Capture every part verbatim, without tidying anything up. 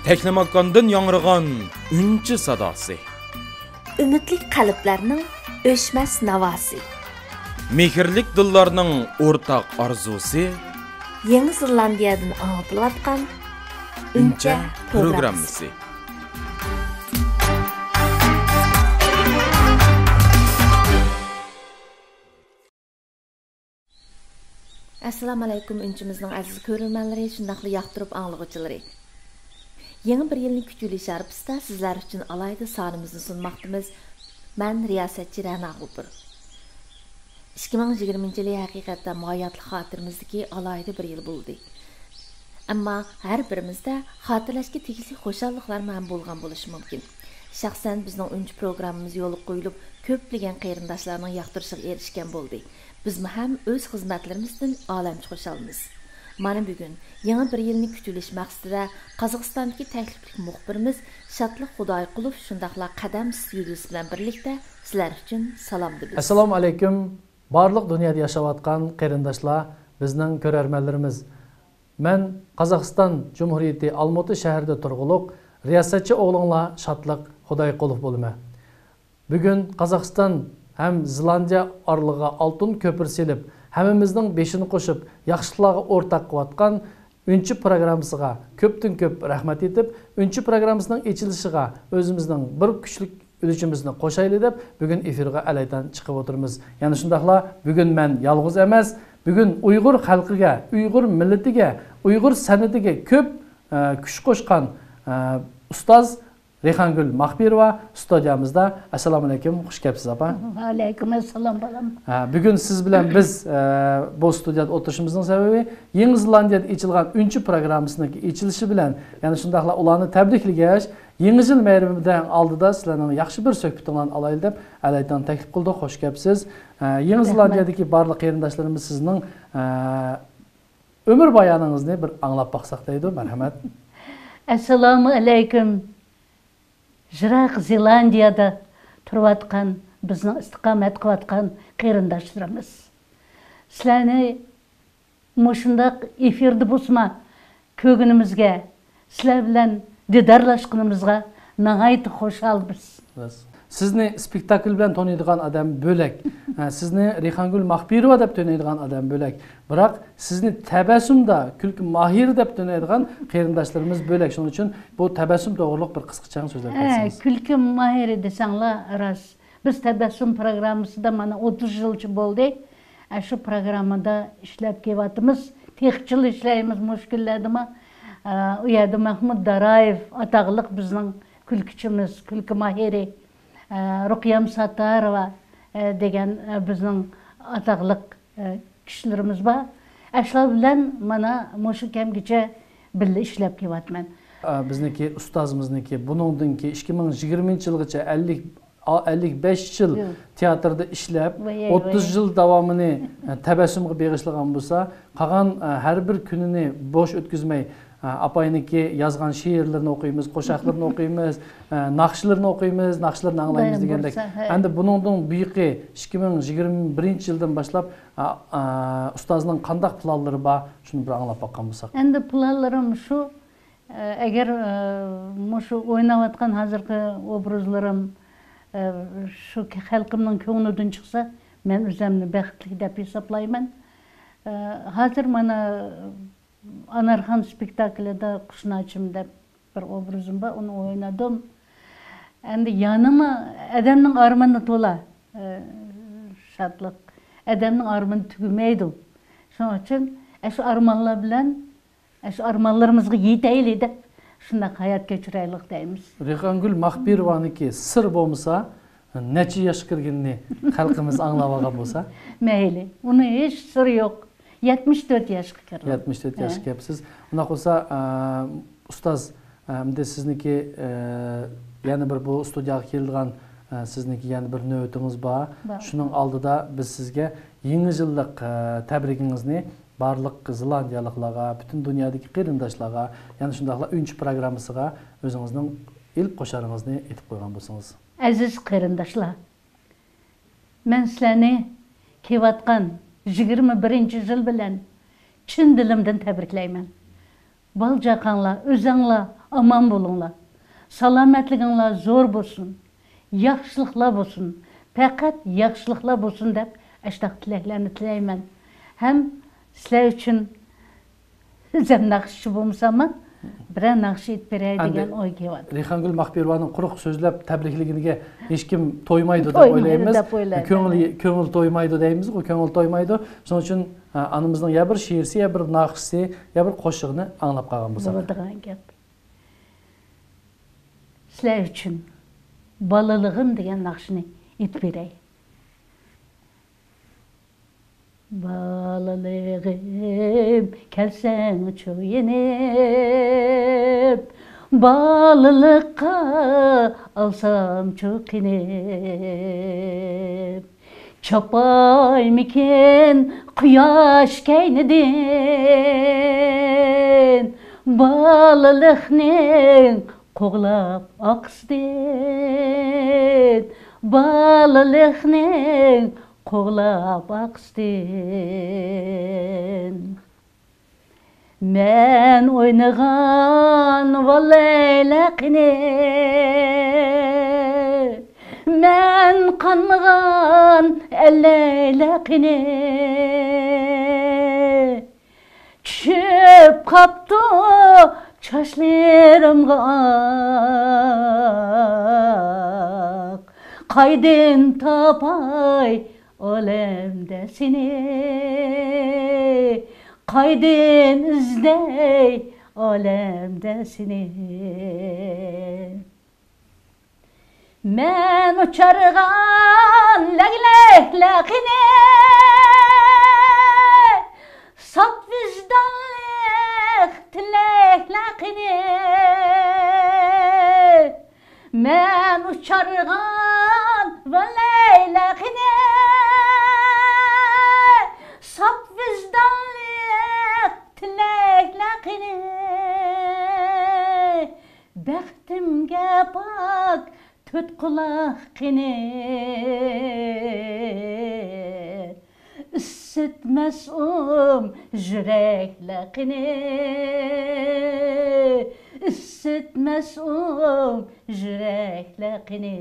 تەكلىماكاندىن ياڭرىغان ئۈنچە ساداسى. ئۈمىدلىك قەلبلەرنىڭ ئۆچمەس ناۋاسى. مېھىرلىك دىللارنىڭ ئورتاق ئارزۇسى. يېڭى زېلاندىيەدىن ئاڭلىتىلىۋاتقان ئۈنچە ئۈنچە پروگراممىسى. پروگراممىسى. ئەسسالامۇئەلەيكۇم، ئۈنچىمىزنىڭ ئەزىز كۆرۈرمەنلىرى، شۇنداقلا ياقتۇرۇپ ئاڭلىغۇچىلىرى. يېڭى بىر يىلنى كۈتۈۋېلىش ھارپىسىدا سىزلەر ئۈچۈن ئالاھىدە سانىمىزنى سۇنماقتىمىز. مەن رىياسەتچى رەنا غوپۇر. ئىككى مىڭ يىگىرمىنچى يىلى ھەقىقەتەن باياتلىق خاتىرىمىزدىكى ئالاھىدە بىر يىل بولدى. ئەمما ھەر بىرىمىزدە خاتىرىلەشكە تېگىشلىك خۇشاللىقلارمۇ ھەم بولغان بولۇشى مۇمكىن. شەخسەن بىزنىڭ ئۈنچە پروگراممىمىز يولغا قويۇلۇپ، كۆپلىگەن قېرىنداشلارنىڭ ياقتۇرۇشىغا ئېرىشكەن بولدى. بىزمۇ ھەم ئۆز خىزمەتلىرىمىزدىن ئالەمچە خۇشالمىز. مانا بۈگۈن يېڭى بىر يىلنى كۈتۈۋېلىش مەقسىتىدە قازاقىستاندىكى تەكلىپلىك مۇخبىرىمىز شاتلىق خۇدايقۇلوف شۇنداقلا قەدەم ستۇدىيىسى بىلەن بىرلىكتە سىلەر ئۈچۈن سالامدا بىز. ئەسسالامۇئەلەيكۇم، بارلىق دۇنيادا ياشاۋاتقان قېرىنداشلار، بىزنىڭ كۆرەرمەنلىرىمىز. مەن قازاقىستان جۇمھۇرىيىتى ئالمۇتا شەھىرىدە تۇرغۇلۇق رىياسەتچى ئوغلۇڭلار شاتلىق خۇدايقۇلوف بولىمەن. بۈگۈن قازاقىستان ھەم زېلاندىيە ئارىلىقىغا ئالتۇن كۆپۈر سېلىپ، ھەممىمىزنىڭ بېشىنى قوشۇپ، ياخشىلىقلارغا ئورتاق قىلىۋاتقان ئۈنچە پروگراممىسىغا كۆپتىن كۆپ رەھمەت ئېيتىپ، ئۈنچە پروگراممىسىنىڭ ئېچىلىشىغا ئۆزىمىزنىڭ بىر كۈچلۈك ئۈلۈشىمىزنى قوشايلى دەپ، بۈگۈن ئېفىرغا ئەلەيتەن چىقىپ ئولتۇرىمىز. يەنە شۇنداقلا بۈگۈن مەن يالغۇز ئەمەس، بۈگۈن ئۇيغۇر خەلقىگە، ئۇيغۇر مىللىتىگە، ئۇيغۇر سەنئىتىگە كۆپ، ئە، كۈچ قوشقان، ئە، ئۇستاز رەيھانگۈل ماخپىروۋا ستۇدىيەمىزدە. ئەسسالامۇئەلەيكۇم، خۇش كەپسىز، ئاپا. ۋەئەلەيكۇم ئەسسالام، بالام. ھە، بۈگۈن سىز بىلەن بىز، ئە، بۇ ستۇدىيەدە ئولتۇرۇشىمىزنىڭ سەۋەبى، يېڭى زېلاندىيەدە ئېچىلغان ئۈنچە پروگراممىسىنىڭ ئېچىلىشى بىلەن، يەنە شۇنداقلا ئۇلارنى تەبرىكلىگەچ، يېڭى يىل مەيرىمىدە ئالدىدا سىلەرنىڭ ياخشى بىر سۆھبىتىڭلارنى ئالايلى دەپ ئەلەيتان تەكلىپ قىلدۇق. خۇش كەپسىز. ئە، يېڭى رەھمەت. زېلاندىيەدىكى بارلىق قېرىنداشلىرىمىز سىزنىڭ، ئە، ئۆمۈر بايانىڭىزنى بىر ئاڭلاپ باقساق دەيدۇ. مەرھەمەت. ئەسسالامۇ ئەلەيكۇم. يىراق زېلاندىيەدە تۇرۇۋاتقان، بىزنىڭ ئىستىقامەت قىلىۋاتقان قېرىنداشلىرىمىز. سىلەرنى مۇشۇنداق ئېفىردا بولسىمۇ كۆرگىنىمىزگە، سىلەر بىلەن دىدارلاشقىنىمىزغا ناھايىتى خۇشالمىز. راست. سىزنى سپېكتاكل بىلەن تونۇيدىغان ئادەم بۆلەك. ھە، سىزنى رەيھانگۈل ماخپىروۋا دەپ تونۇيدىغان ئادەم بۆلەك. بىراق سىزنى تەبەسسۇمدا كۈلكە ماھىرى دەپ تونۇيدىغان قېرىنداشلىرىمىز بۆلەك. شۇنىڭ ئۈچۈن بۇ تەبەسسۇم توغرۇلۇق بىر قىسقىچە سۆزلەپ ھە، بەرسىڭىز. كۈلكە ماھىرى دېسەڭلار راست. بىز تەبەسسۇم پروگراممىسىدا مانا ئوتتۇز يىلچە بولدى. ئە، شۇ پروگراممىدا ئىشلەپ كېلىۋاتىمىز. تېخىچىلا ئىشلەيمىز مۇشۇ كۈنلەردىمۇ. ئە، ئۇ يەردە مەھمۇد دارايېف ئاتاقلىق بىزنىڭ كۈلكىچىمىز، كۈلكە ماھىرى، ئە، رۇقىيەم ساتتارова، ئە، دېگەن، ئە، بىزنىڭ ئاتاقلىق، ئە، كىشىلىرىمىز بار. ئە، شۇلار بىلەن مانا مۇشۇ كەمگىچە بىللە ئىشلەپ كېلىۋاتىمەن. ئە، بىزنىڭكى ئۇستازىمىزنىڭكى بۇنىڭدىن كېيىن ئىككى مىڭ يىگىرمىنچى يىلغىچە ئەللىك ئا-، ئەللىك بەش يىل يىل. تىياتىردا ئىشلەپ، ۋاي، ئوتتۇز ۋاي. يىل داۋامىنى، ئە، تەبەسسۇمغا بېغىشلىغان بولسا، قالغان، ئە، ھەر بىر كۈنىنى بوش ئۆتكۈزمەي، ئە، ئاپاينىڭكى يازغان شېئىرلىرىنى ئوقۇيمىز، قوشاقلىرىنى ئوقۇيمىز، ئە، ناخشىلىرىنى ئوقۇيمىز، ناخشىلىرىنى ئاڭلايمىز دايىم دېگەندەك. بولسا، ھە. ئەمدى بۇنىڭدىن بۇيىقى ئىككى مىڭ يىگىرمە بىرىنچى يىلدىن باشلاپ، ئە، ئە، ئۇستازنىڭ قانداق پىلانلىرى بار، شۇنى بىر ئاڭلاپ باققان بولساق. ئەمدى پىلانلىرىم شۇ، ئەگەر، ئە، مۇشۇ ئويناۋاتقان ھازىرقى ئوبرازلىرىم، ئە، شۇ خەلقىمنىڭ كۆڭلىدىن چىقسا، مەن ئۆزۈمنى بەختلىك دەپ ھېسابلايمەن. ئە، ھازىر مانا ئانارخان سپېكتاكلىدا قۇشناچىم دەپ بىر ئوبرازىم بار، ئۇنى ئوينىدىم. ئەمدى يەنىمۇ ئادەمنىڭ ئارمىنى تولا، ئە، شادلىق. ئادەمنىڭ ئارمىنى تۈگىمەيدۇ. شۇنىڭ ئۈچۈن ئەشۇ ئارمانلار بىلەن ئەشۇ ئارمانلىرىمىزغا يېتەيلى دەپ، شۇنداق ھايات كەچۈرەيلى دەيمىز. رەيھانگۈل ماخپىروۋانىڭكى سىر بولمىسا، نەچچە ياشقا كىرگىنىنى خەلقىمىز ئاڭلاپ ئالغان بولسا. مەيلى، ئۇنىڭ ھېچ سىرى يوق. يەتمىش تۆت ياشقا كىرگەن. يەتمىش تۆت ھە. ياشقا كەپسىز. ئۇنداق بولسا، ئە، ئۇستاز، ئە، ئەمدى سىزنىڭكى، ئە، يەنە بىر بۇ ستۇدىيەگە كېلىدىغان، ئە، سىزنىڭكى يەنە بىر نۆۋىتىڭىز بار. بار. شۇنىڭ ئالدىدا بىز سىزگە يېڭى يىللىق، ئە، تەبرىكىڭىزنى بارلىق زېلاندىيەلىكلارغا، پۈتۈن دۇنيادىكى قېرىنداشلارغا، يەنە شۇنداقلا ئۈنچە پروگراممىسىغا ئۆزىڭىزنىڭ ئېلىپ قوشارىڭىزنى ئېيتىپ قويغان بولسىڭىز. ئەزىز قېرىنداشلار، مەن سىلەرنى كېلىۋاتقان يىگىرمە بىرىنچى يىل بىلەن چىن دىلىمدىن تەبرىكلەيمەن. بالا-چاقاڭلار، ئۆزەڭلار ئامان بولۇڭلار. سالامەتلىكىڭلار زور بولسۇن. ياخشىلىقلار بولسۇن. پەقەت ياخشىلىقلار بولسۇن دەپ ئاشۇنداق تىلەكلەرنى تىلەيمەن. ھەم سىلەر ئۈچۈن ئۆزۈم ناخشىچى بولمىساممۇ، بىرەر ناخشا ئېيتىپ بېرەي ئەمدى دېگەن ئوي كېلىۋاتىدۇ. رەيھانگۈل مەخپىيېۋانىڭ قۇرۇق سۆزلەپ تەبرىكلىگىنىگە ھېچكىم تويمايدۇ دەپ تويمايدۇ ئويلايمىز. دەپ ئويلايمەن. كۆڭۈل، كۆڭۈل تويمايدۇ دەيمىزغۇ، كۆڭۈل تويمايدۇ. شۇنىڭ ئۈچۈن، ھە، ئانىمىزنىڭ يا بىر شېئىرىسى، يا بىر ناخشىسى، يا بىر قوشىقىنى ئاڭلاپ قالغان بولساق. بولىدىغان گەپ. سىلەر ئۈچۈن بالىلىغىم دېگەن ناخشىنى ئېيتىپ بېرەي. بالىلىغىم كەلسەڭچۇ يېنىپ، بالىلىققا ئالسامچۇ قېنىپ. چاپايمىكىن قۇياش كەينىدىن، بالىلىقنىڭ قوغلاپ ئاقسىدىن، بالىلىقنىڭ قوغلاپ ئاقسىدىن. مەن ئوينىغان ۋاللەيلە قېنى، مەن قانمىغان ئەللەيلە قېنى. چۈشۈپ قاپتۇ چاچلىرىمغا ئاق، قايدىن تاپاي ئالەمدە سېنى، قايدىن ئىزدەي ئالەمدە سېنى. مەن ئۇچارغان لەگلەكلەر قېنى، ساپ ۋىجدانلىق تىلەكلەر قېنى. مەن ئۇچارغان ۋەلەيلەر قېنى، ساپ ۋىجدانلىق تىلەكلەر قېنى. بەختىمگە پاك تۆت قۇلاق قېنى، ئىسسىتمەس ئۇم يۈرەكلەر قېنى، ئىسسىتمەس ئۇم يۈرەكلەر قېنى.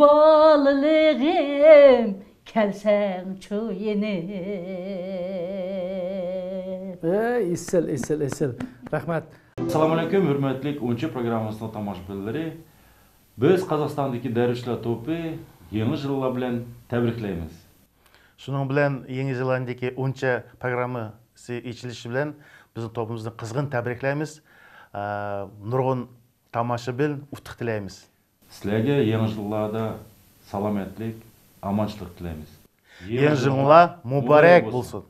بالىلىغىم كەلسەڭچۇ يېنىپ. ئەي، ئېسىل، ئېسىل، ئېسىل. رەھمەت. ئەسسالامۇئەلەيكۇم، ھۆرمەتلىك ئۇنچە پروگراممىسىنىڭ تاماشىبىنلىرى. بىز قازاقىستاندىكى دەرۋىشلەر توپى يېڭى يىللار بىلەن تەبرىكلەيمىز. شۇنىڭ بىلەن يېڭى زېلاندىيەدىكى ئۇنچە پروگراممىسى ئېچىلىشى بىلەن بىزنىڭ توپىمىزنى قىزغىن تەبرىكلەيمىز. ئە، نۇرغۇن تاماشىبىن ئۇتۇق تىلەيمىز. سىلەرگە يېڭى يىللاردا سالامەتلىك، ئامانچىلىق تىلەيمىز. يېڭى يىلىڭلار مۇبارەك بولسۇن.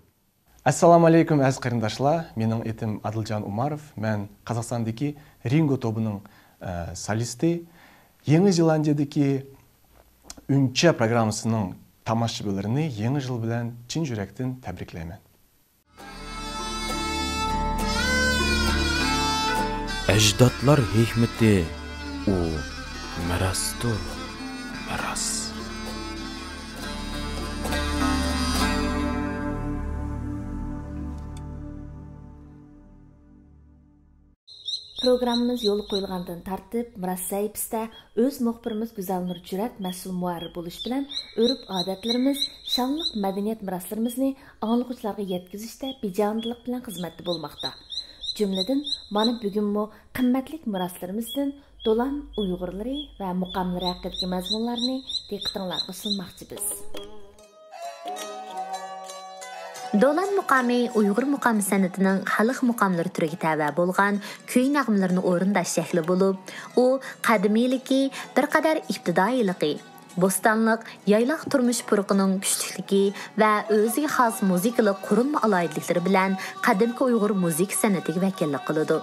ئەسسالامۇئەلەيكۇم، ئەزىز قېرىنداشلار. مېنىڭ ئېتىم ئادىلجان ئۇماروف. مەن قازاقىستاندىكى رىنگو توپىنىڭ، ئە، سولىستى. يېڭى زېلاندىيەدىكى ئۈنچە پروگراممىسىنىڭ تاماشىبىنلىرىنى يېڭى يىل بىلەن چىن يۈرەكتىن تەبرىكلەيمەن. ئەجدادلار ھېكمىتى، ئۇ مىراستۇر، مىراس. پروگراممىمىز يولغا قويۇلغاندىن تارتىپ، مىراس سەھىپىسىدە ئۆز مۇخبىرىمىز گۈزەلنۇر جۈرئەت مەسئۇل مۇھەررىر بولۇش بىلەن، ئۆرپ-ئادەتلىرىمىز، شانلىق مەدەنىيەت مىراسلىرىمىزنى ئاڭلىغۇچىلارغا يەتكۈزۈشتە بىجانىدىللىق بىلەن خىزمەتتە بولماقتا. جۈملىدىن، مانا بۈگۈنمۇ قىممەتلىك مىراسلىرىمىزدىن دولان ئۇيغۇرلىرى ۋە مۇقاملىرى ھەققىدىكى مەزمۇنلارنى دىققىتىڭلارغا سۇنماقچىبىز. دولان مۇقامى ئۇيغۇر مۇقام سەنئىتىنىڭ خەلق مۇقاملىرى تۈرىگە تەۋە بولغان كۈي نەغمىلىرىنى ئورۇنداش شەكلى بولۇپ، ئۇ قەدىمىيلىكى بىر قەدەر ئىپتىدائىيلىقى، بوستانلىق يايلاق تۇرمۇش پۇرىقىنىڭ كۈچلۈكلۈكى ۋە ئۆزىگە خاس مۇزىكىلىق قۇرۇلما ئالاھىدىلىكلىرى بىلەن قەدىمكى ئۇيغۇر مۇزىكا سەنئىتىگە ۋەكىللىك قىلىدۇ.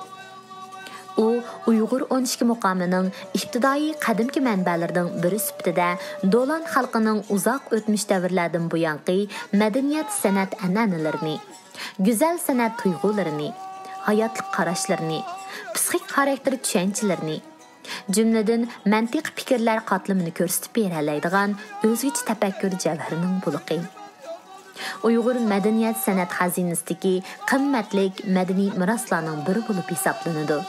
ئۇ ئۇيغۇر ئون ئىككى مۇقامىنىڭ ئىپتىدائىي قەدىمكى مەنبەلىرىنىڭ بىرى سۈپىتىدە دولان خەلقىنىڭ ئۇزاق ئۆتمۈش دەۋرلەردىن بۇيانقى مەدەنىيەت سەنئەت ئەنئەنىلىرىنى، گۈزەل سەنئەت تۇيغۇلىرىنى، ھاياتلىق قاراشلىرىنى، پسىخىك خاراكتېر چۈشەنچىلىرىنى، جۈملىدىن مەنتىقىي پىكىرلەر قاتلىمىنى كۆرسىتىپ بېرەلەيدىغان ئۆزگىچە تەپەككۇر جەۋھىرىنىڭ بۇلىقى. ئۇيغۇر مەدەنىيەت سەنئەت خەزىنىسىدىكى قىممەتلىك مەدەنىي مىراسلارنىڭ بىرى بولۇپ ھېسابلىنىدۇ.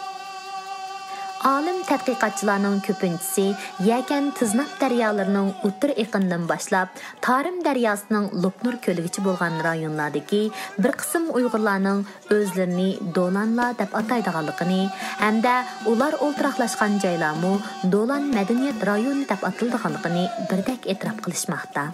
ئالىم تەتقىقاتچىلارنىڭ كۆپىنچىسى يەكەن تىزناپ دەريالىرىنىڭ ئوتتۇرا ئېقىنىدىن باشلاپ، تارىم دەرياسىنىڭ لوپنۇر كۆلىگىچە بولغان رايونلاردىكى بىر قىسىم ئۇيغۇرلارنىڭ ئۆزلىرىنى دولانلار دەپ ئاتايدىغانلىقىنى ھەمدە ئۇلار ئولتۇراقلاشقان جايلارمۇ دولان مەدەنىيەت رايونى دەپ ئاتىلىدىغانلىقىنى بىردەك ئېتىراپ قىلىشماقتا.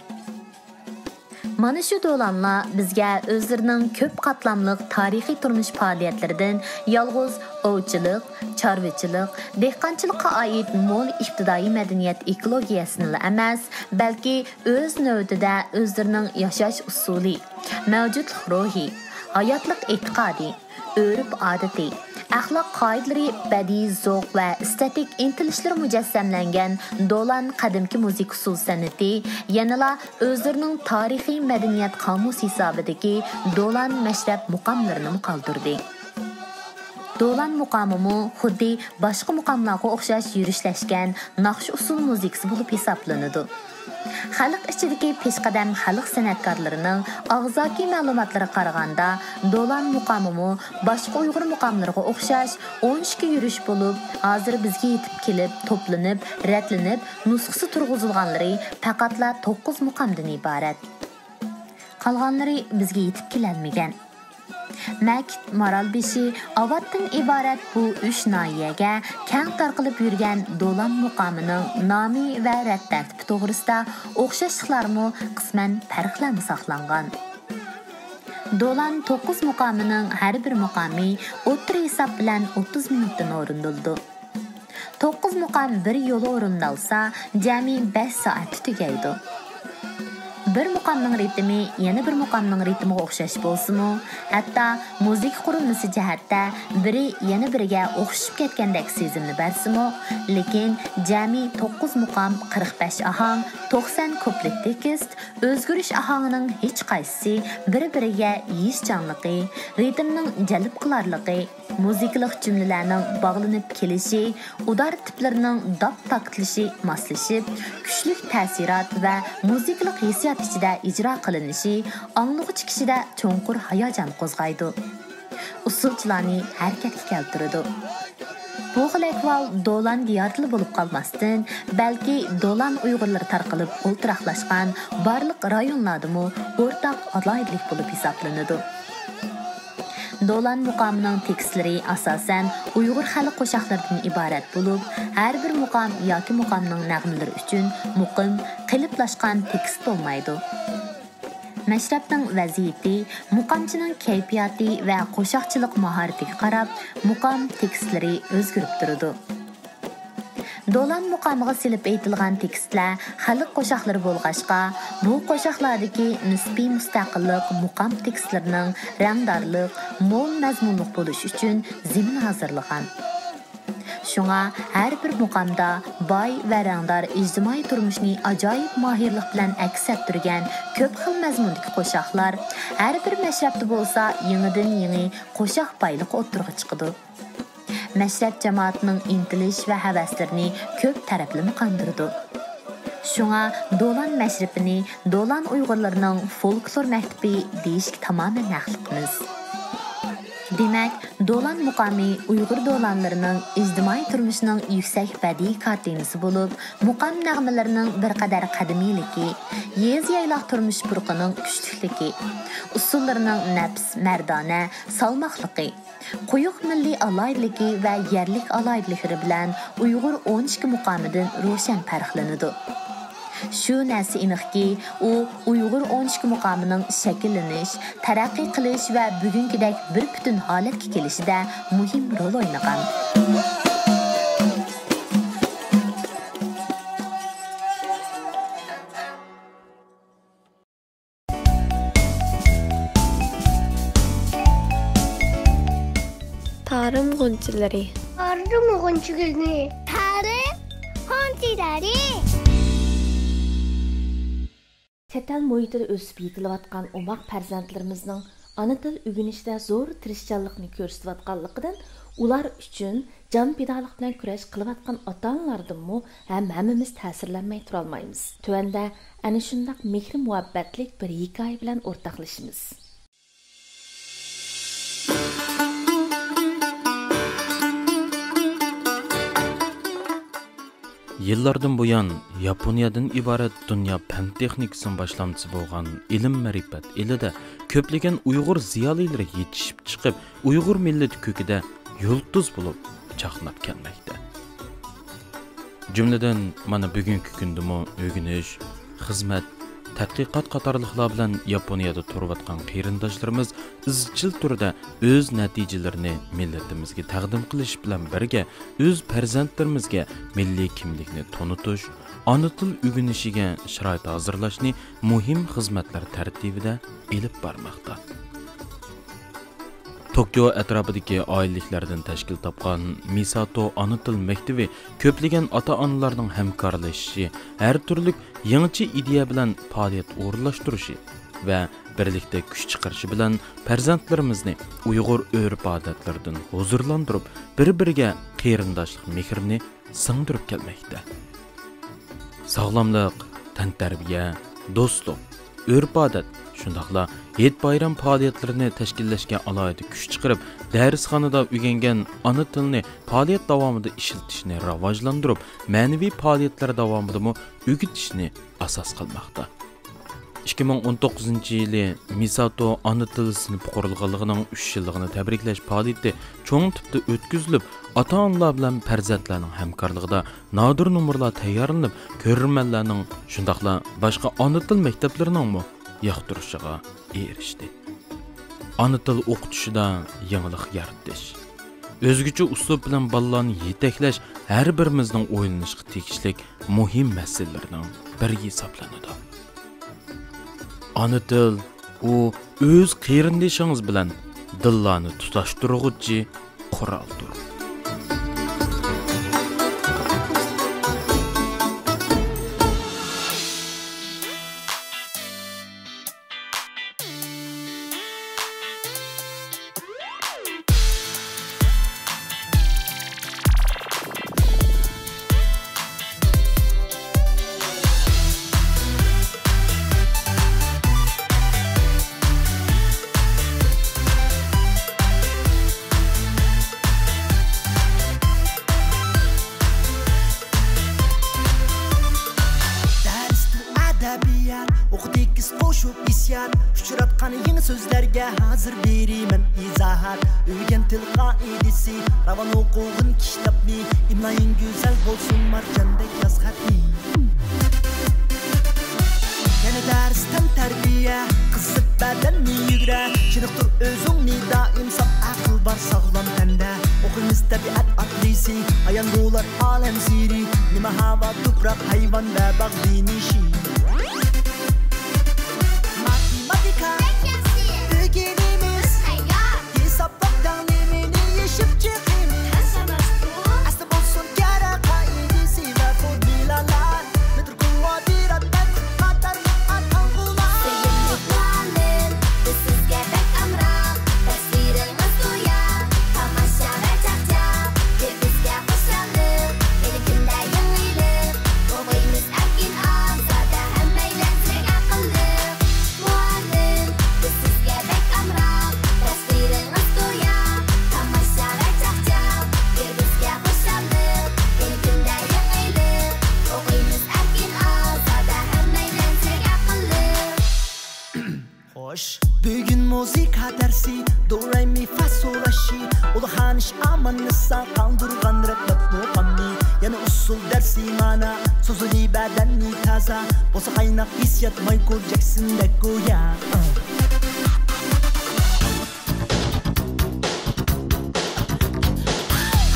مانا شۇ دولانلار بىزگە ئۆزلىرىنىڭ كۆپ قاتلاملىق تارىخىي تۇرمۇش پائالىيەتلىرىدىن يالغۇز ئوۋچىلىق، چارۋىچىلىق، دېھقانچىلىققا ئائىت مول ئىپتىدائىي مەدەنىيەت ئېكولوگىيەسىنىلا ئەمەس، بەلكى ئۆز نۆۋىتىدە ئۆزلىرىنىڭ ياشاش ئۇسۇلى، مەۋجۇتلۇق روھى، ھاياتلىق ئېتىقادى، ئۆرپ-ئادىتى، ئەخلاق قائىدىلىرى، بەدىئىي زوق ۋە ئېستېتىك ئىنتىلىشلىرى مۇجەسسەملەنگەن دولان قەدىمكى مۇزىكا ئۇسسۇل سەنئىتى يەنىلا ئۆزلىرىنىڭ تارىخىي مەدەنىيەت قامۇسى ھېسابىدىكى دولان مەشرەپ مۇقاملىرىنىمۇ قالدۇردى. دولان مۇقامىمۇ خۇددى باشقا مۇقاملارغا ئوخشاش يۈرۈشلەشكەن ناخشا ئۇسسۇل مۇزىكىسى بولۇپ ھېسابلىنىدۇ. خەلق ئىچىدىكى پېشقەدەم خەلق سەنئەتكارلىرىنىڭ ئاغزاكى مەلۇماتلىرىغا قارىغاندا، دولان مۇقامىمۇ باشقا ئۇيغۇر مۇقاملىرىغا ئوخشاش ئون ئىككى يۈرۈش بولۇپ، ھازىر بىزگە يېتىپ كېلىپ، توپلىنىپ، رەتلىنىپ، نۇسخىسى تۇرغۇزۇلغانلىرى پەقەتلا توققۇز مۇقامدىن ئىبارەت. قالغانلىرى بىزگە يېتىپ كېلەلمىگەن. مەكىت، مارالبېشى، ئاۋاتتىن ئىبارەت بۇ ئۈچ ناھىيەگە كەڭ تارقىلىپ يۈرگەن دولان مۇقامىنىڭ نامى ۋە رەت تەرتىپى توغرىسىدا ئوخشاشلىقلارمۇ، قىسمەن پەرقلەرمۇ ساقلانغان. دولان توققۇز مۇقامىنىڭ ھەر بىر مۇقامى ئوتتۇرا ھېساب بىلەن ئوتتۇز مىنۇتتىن ئورۇندىلىدۇ. توققۇز مۇقام بىر يولى ئورۇندالسا، جەمئىي بەش سائەتتە تۈگەيدۇ. بىر مۇقامنىڭ رىتىمى يەنە بىر مۇقامنىڭ رىتىمىغا ئوخشاش بولسىمۇ، ھەتتا مۇزىكا قۇرۇلمىسى جەھەتتە بىرى يەنە بىرىگە ئوخشىشىپ كەتكەندەك سېزىمنى بەرسىمۇ، لېكىن جەمئىي توققۇز مۇقام، قىرىق بەش ئاھاڭ، توقسان كۇپلېت تېكىست، ئۆزگىرىش ئاھاڭىنىڭ ھېچقايسىسى بىر-بىرىگە يېيىشچانلىقى، رىتىمنىڭ جەلپ قىلارلىقى، مۇزىكىلىق جۈملىلەرنىڭ باغلىنىپ كېلىشى، ئۇدار تىپلىرىنىڭ داپ تاكىتلىشى ماسلىشىپ، كۈچلۈك تەسىرات ۋە مۇزىكىلىق ھېسسىيات ئىچىدە ئىجرا قىلىنىشى ئاڭلىغۇچى كىشىدە چوڭقۇر ھاياجان قوزغايدۇ. ئۇسسۇلچىلارنى ھەرىكەتكە كەلتۈرىدۇ. بۇ خىل ئەھۋال دولان دىيارىدىلا بولۇپ قالماستىن، بەلكى دولان ئۇيغۇرلىرى تارقىلىپ ئولتۇراقلاشقان بارلىق رايونلاردىمۇ ئورتاق ئالاھىدىلىك بولۇپ ھېسابلىنىدۇ. دولان مۇقامىنىڭ تېكىستلىرى ئاساسەن ئۇيغۇر خەلق قوشاقلىرىدىن ئىبارەت بولۇپ، ھەر بىر مۇقام ياكى مۇقامنىڭ نەغمىلىرى ئۈچۈن مۇقىم، قېلىپلاشقان تېكىست بولمايدۇ. مەشرەپنىڭ ۋەزىيىتى، مۇقامچىنىڭ كەيپىياتى ۋە قوشاقچىلىق ماھارىتىگە قاراپ، مۇقام تېكىستلىرى ئۆزگىرىپ تۇرىدۇ. دولان مۇقامىغا سېلىپ ئېيتىلغان تېكىستلەر خەلق قوشاقلىرى بولغاچقا، بۇ قوشاقلاردىكى نىسپىي مۇستەقىللىق مۇقام تېكىستلىرىنىڭ رەڭدارلىق، مول مەزمۇنلۇق بولۇشى ئۈچۈن زېمىن ھازىرلىغان. شۇڭا ھەر بىر مۇقامدا باي ۋە رەڭدار ئىجتىمائىي تۇرمۇشنى ئاجايىپ ماھىرلىق بىلەن ئەكس ئەتتۈرگەن كۆپ خىل مەزمۇندىكى قوشاقلار، ھەر بىر مەشرەپتە بولسا يېڭىدىن يېڭى قوشاق بايلىقى ئوتتۇرىغا چىقىدۇ. مەشرەپ جامائىتىنىڭ ئىنتىلىش ۋە ھەۋەسلىرىنى كۆپ تەرەپلىمە قاندۇرىدۇ. شۇڭا دولان مەشرىپىنى دولان ئۇيغۇرلىرىنىڭ فولكلور مەكتىپى دېيىشكە تامامەن ھەقلىقمىز. دېمەك، دولان مۇقامى ئۇيغۇر دولانلىرىنىڭ ئىجتىمائىي تۇرمۇشىنىڭ يۈكسەك بەدىئىي كارتىنىسى بولۇپ، مۇقام نەغمىلىرىنىڭ بىر قەدەر قەدىمىيلىكى، يېزا-يايلاق تۇرمۇش پۇرىقىنىڭ كۈچلۈكلۈكى، ئۇسسۇللىرىنىڭ نەپىس، مەردانە، سالماقلىقى، قويۇق مىللىي ئالاھىدىلىكى ۋە يەرلىك ئالاھىدىلىكلىرى بىلەن ئۇيغۇر ئون ئىككى مۇقامىدىن روشەن پەرقلىنىدۇ. شۇ نەرسە ئېنىقكى، ئۇ ئۇيغۇر ئون ئىككى مۇقامىنىڭ شەكىللىنىش، تەرەققىي قىلىش ۋە بۈگۈنكىدەك بىر پۈتۈن ھالەتكە كېلىشىدە مۇھىم رول ئوينىغان. تارىم غۇنچىلىرى. تارىم غۇنچىلىرى. تارىم غۇنچىلىرى. چەت ئەل مۇھىتىدا ئۆسۈپ يېتىلىۋاتقان ئوماق پەرزەنتلىرىمىزنىڭ ئانا تىل ئۆگىنىشتە زور تىرىشچانلىقنى كۆرسىتىۋاتقانلىقىدىن، ئۇلار ئۈچۈن جان پىدالىق بىلەن كۈرەش قىلىۋاتقان ئاتا-ئانىلاردىنمۇ ھەم ھەممىمىز تەسىرلەنمەي تۇرالمايمىز. تۆۋەندە ئەنە شۇنداق مېھرى-مۇھەببەتلىك بىر ھېكايە بىلەن ئورتاقلىشىمىز. يىللاردىن بۇيان، ياپونىيەدىن ئىبارەت دۇنيا پەن تېخنىكىسىنىڭ باشلامچىسى بولغان ئىلىم-مەرىپەت ئېلىدە كۆپلىگەن ئۇيغۇر زىيالىيلىرى يېتىشىپ چىقىپ، ئۇيغۇر مىللىتى كۆكىدە يۇلتۇز بولۇپ چاقناپ كەلمەكتە. جۈملىدىن، مانا، بۈگۈنكى كۈندىمۇ ئۆگىنىش، خىزمەت، تەتقىقات قاتارلىقلار بىلەن ياپونىيەدە تۇرۇۋاتقان قېرىنداشلىرىمىز ئىزچىل تۈردە ئۆز نەتىجىلىرىنى مىللىتىمىزگە تەقدىم قىلىش بىلەن بىرگە، ئۆز پەرزەنتلىرىمىزگە مىللىي كىملىكنى تونۇتۇش، ئانا تىل ئۆگىنىشىگە شارائىت ھازىرلاشنى مۇھىم خىزمەتلەر تەرتىپىدە ئېلىپ بارماقتا. توكيو ئەتراپىدىكى ئائىلىلىكلەردىن تەشكىل تاپقان مىساتو ئانا تىل مەكتىۋى كۆپلىگەن ئاتا-ئانىلارنىڭ ھەمكارلىشىشى، ھەر تۈرلۈك يېڭىچە ئىدىيە بىلەن پائالىيەت ئورۇنلاشتۇرۇشى ۋە بىرلىكتە كۈچ چىقىرىشى بىلەن پەرزەنتلىرىمىزنى ئۇيغۇر ئۆرپ-ئادەتلىرىدىن ھۇزۇرلاندۇرۇپ، بىر-بىرىگە قېرىنداشلىق مېھرىنى سىڭدۈرۈپ كەلمەكتە. ساغلاملىق، تەنتەربىيە، دوستلۇق، ئۆرپ-ئادەت، شۇنداقلا ھېيت-بايرام پائالىيەتلىرىنى تەشكىللەشكە ئالاھىدە كۈچ چىقىرىپ، دەرسخانىدا ئۆگەنگەن ئانا تىلنى پائالىيەت داۋامىدا ئىشلىتىشنى راۋاجلاندۇرۇپ، مەنىۋى پائالىيەتلەر داۋامىدىمۇ ئۆگىتىشنى ئاساس قىلماقتا. ئىككى مىڭ ئون توققۇزىنچى يىلى مىساتو ئانا تىل سىنىپى قۇرۇلغانلىقىنىڭ ئۈچ يىللىقىنى تەبرىكلەش پائالىيىتى چوڭ تىپتا ئۆتكۈزۈلۈپ، ئاتا-ئانىلار بىلەن پەرزەنتلەرنىڭ ھەمكارلىقىدا نادىر نومۇرلار تەييارلىنىپ، كۆرۈرمەنلەرنىڭ، شۇنداقلا باشقا ئانا تىل مەكتەپلىرىنىڭمۇ ياقتۇرۇشىغا ئېرىشتى. ئانا تىل ئوقۇتۇشىدا يېڭىلىق يارىتىش، ئۆزگىچە ئۇسلۇب بىلەن بالىلارنى يېتەكلەش ھەر بىرىمىزنىڭ ئويلىنىشقا تېگىشلىك مۇھىم مەسىلىلەرنىڭ بىرى ھېسابلىنىدۇ. ئانا تىل، ئۇ ئۆز قېرىندىشىڭىز بىلەن دىللارنى تۇتاشتۇرغۇچى قورالدۇر. دەرستە ئەدەبىيات، ئوقۇ تېكىست، قوشۇق ھېسسىيات، ئۇچراتقان يېڭى سۆزلەرگە ھازىر بېرىمەن ئىزاھات. ئۆگەن تىل قائىدىسى، راۋان ئوقۇغىن كىتابنى، ئىملايىڭ گۈزەل بولسۇن مارجاندەك ياز خەتنى. يەنە دەرس تەنتەربىيە، قىزىق بەدەننى يۈگرە، چېنىقتۇر ئۆزۈڭنى دائىم ساپ، ئەقىل بار ساغلام تەندە. ئوقۇيمىز تەبىئەت ئاتلىسى، ئايان بولار ئالەم سىرى، نېمە ھاۋا، تۇپراق، ھايۋان ۋە باغ بىنىشى. ماتېماتىكا ئۆگىنىمىز، ھېسابلاپ تەڭلىمىنى يېشىپ چىقىڭ. ئەستە بولسۇن كارە قائىدىسى ۋە فورمۇلالار. سۆيۈملۈك مۇئەللىم، بىز سىزگە بەك ئامراق. تەسۋىرىڭىز گويا تاماشا ۋە چاقچاق. بىر بىزگە خۇشاللىق، ھېلى كۈندە يېڭىلىق. ئوقۇيمىز ئەركىن، ئازادە، ھەممەيلەن زېرەك، ئەقىللىق. مۇئەللىم، بىز سىزگە بەك ئامراق. تەسۋىرىڭىز گويا تاماشا ۋە چاقچاق. بىر بىزگە خۇشاللىق، ھېلى كۈندە يېڭىلىق. ئوقۇيمىز ئەركىن، ئازادە، ھەممەيلەن زېرەك، ئەقىللىق. خوش. بۈگۈن مۇزىكا دەرسى، دو، رې، مى، فا، سول، لا، شى. ئۇلۇغ خانىش ئاماننىسا قالدۇرغان رەپلەپ مۇقامنى. يەنە ئۇسسۇل دەرسى، مانا، سوزۇلى بەدەننى تازا. بولسا قايناق ھېسسىيات، مايكل جەكسوندەك گويا.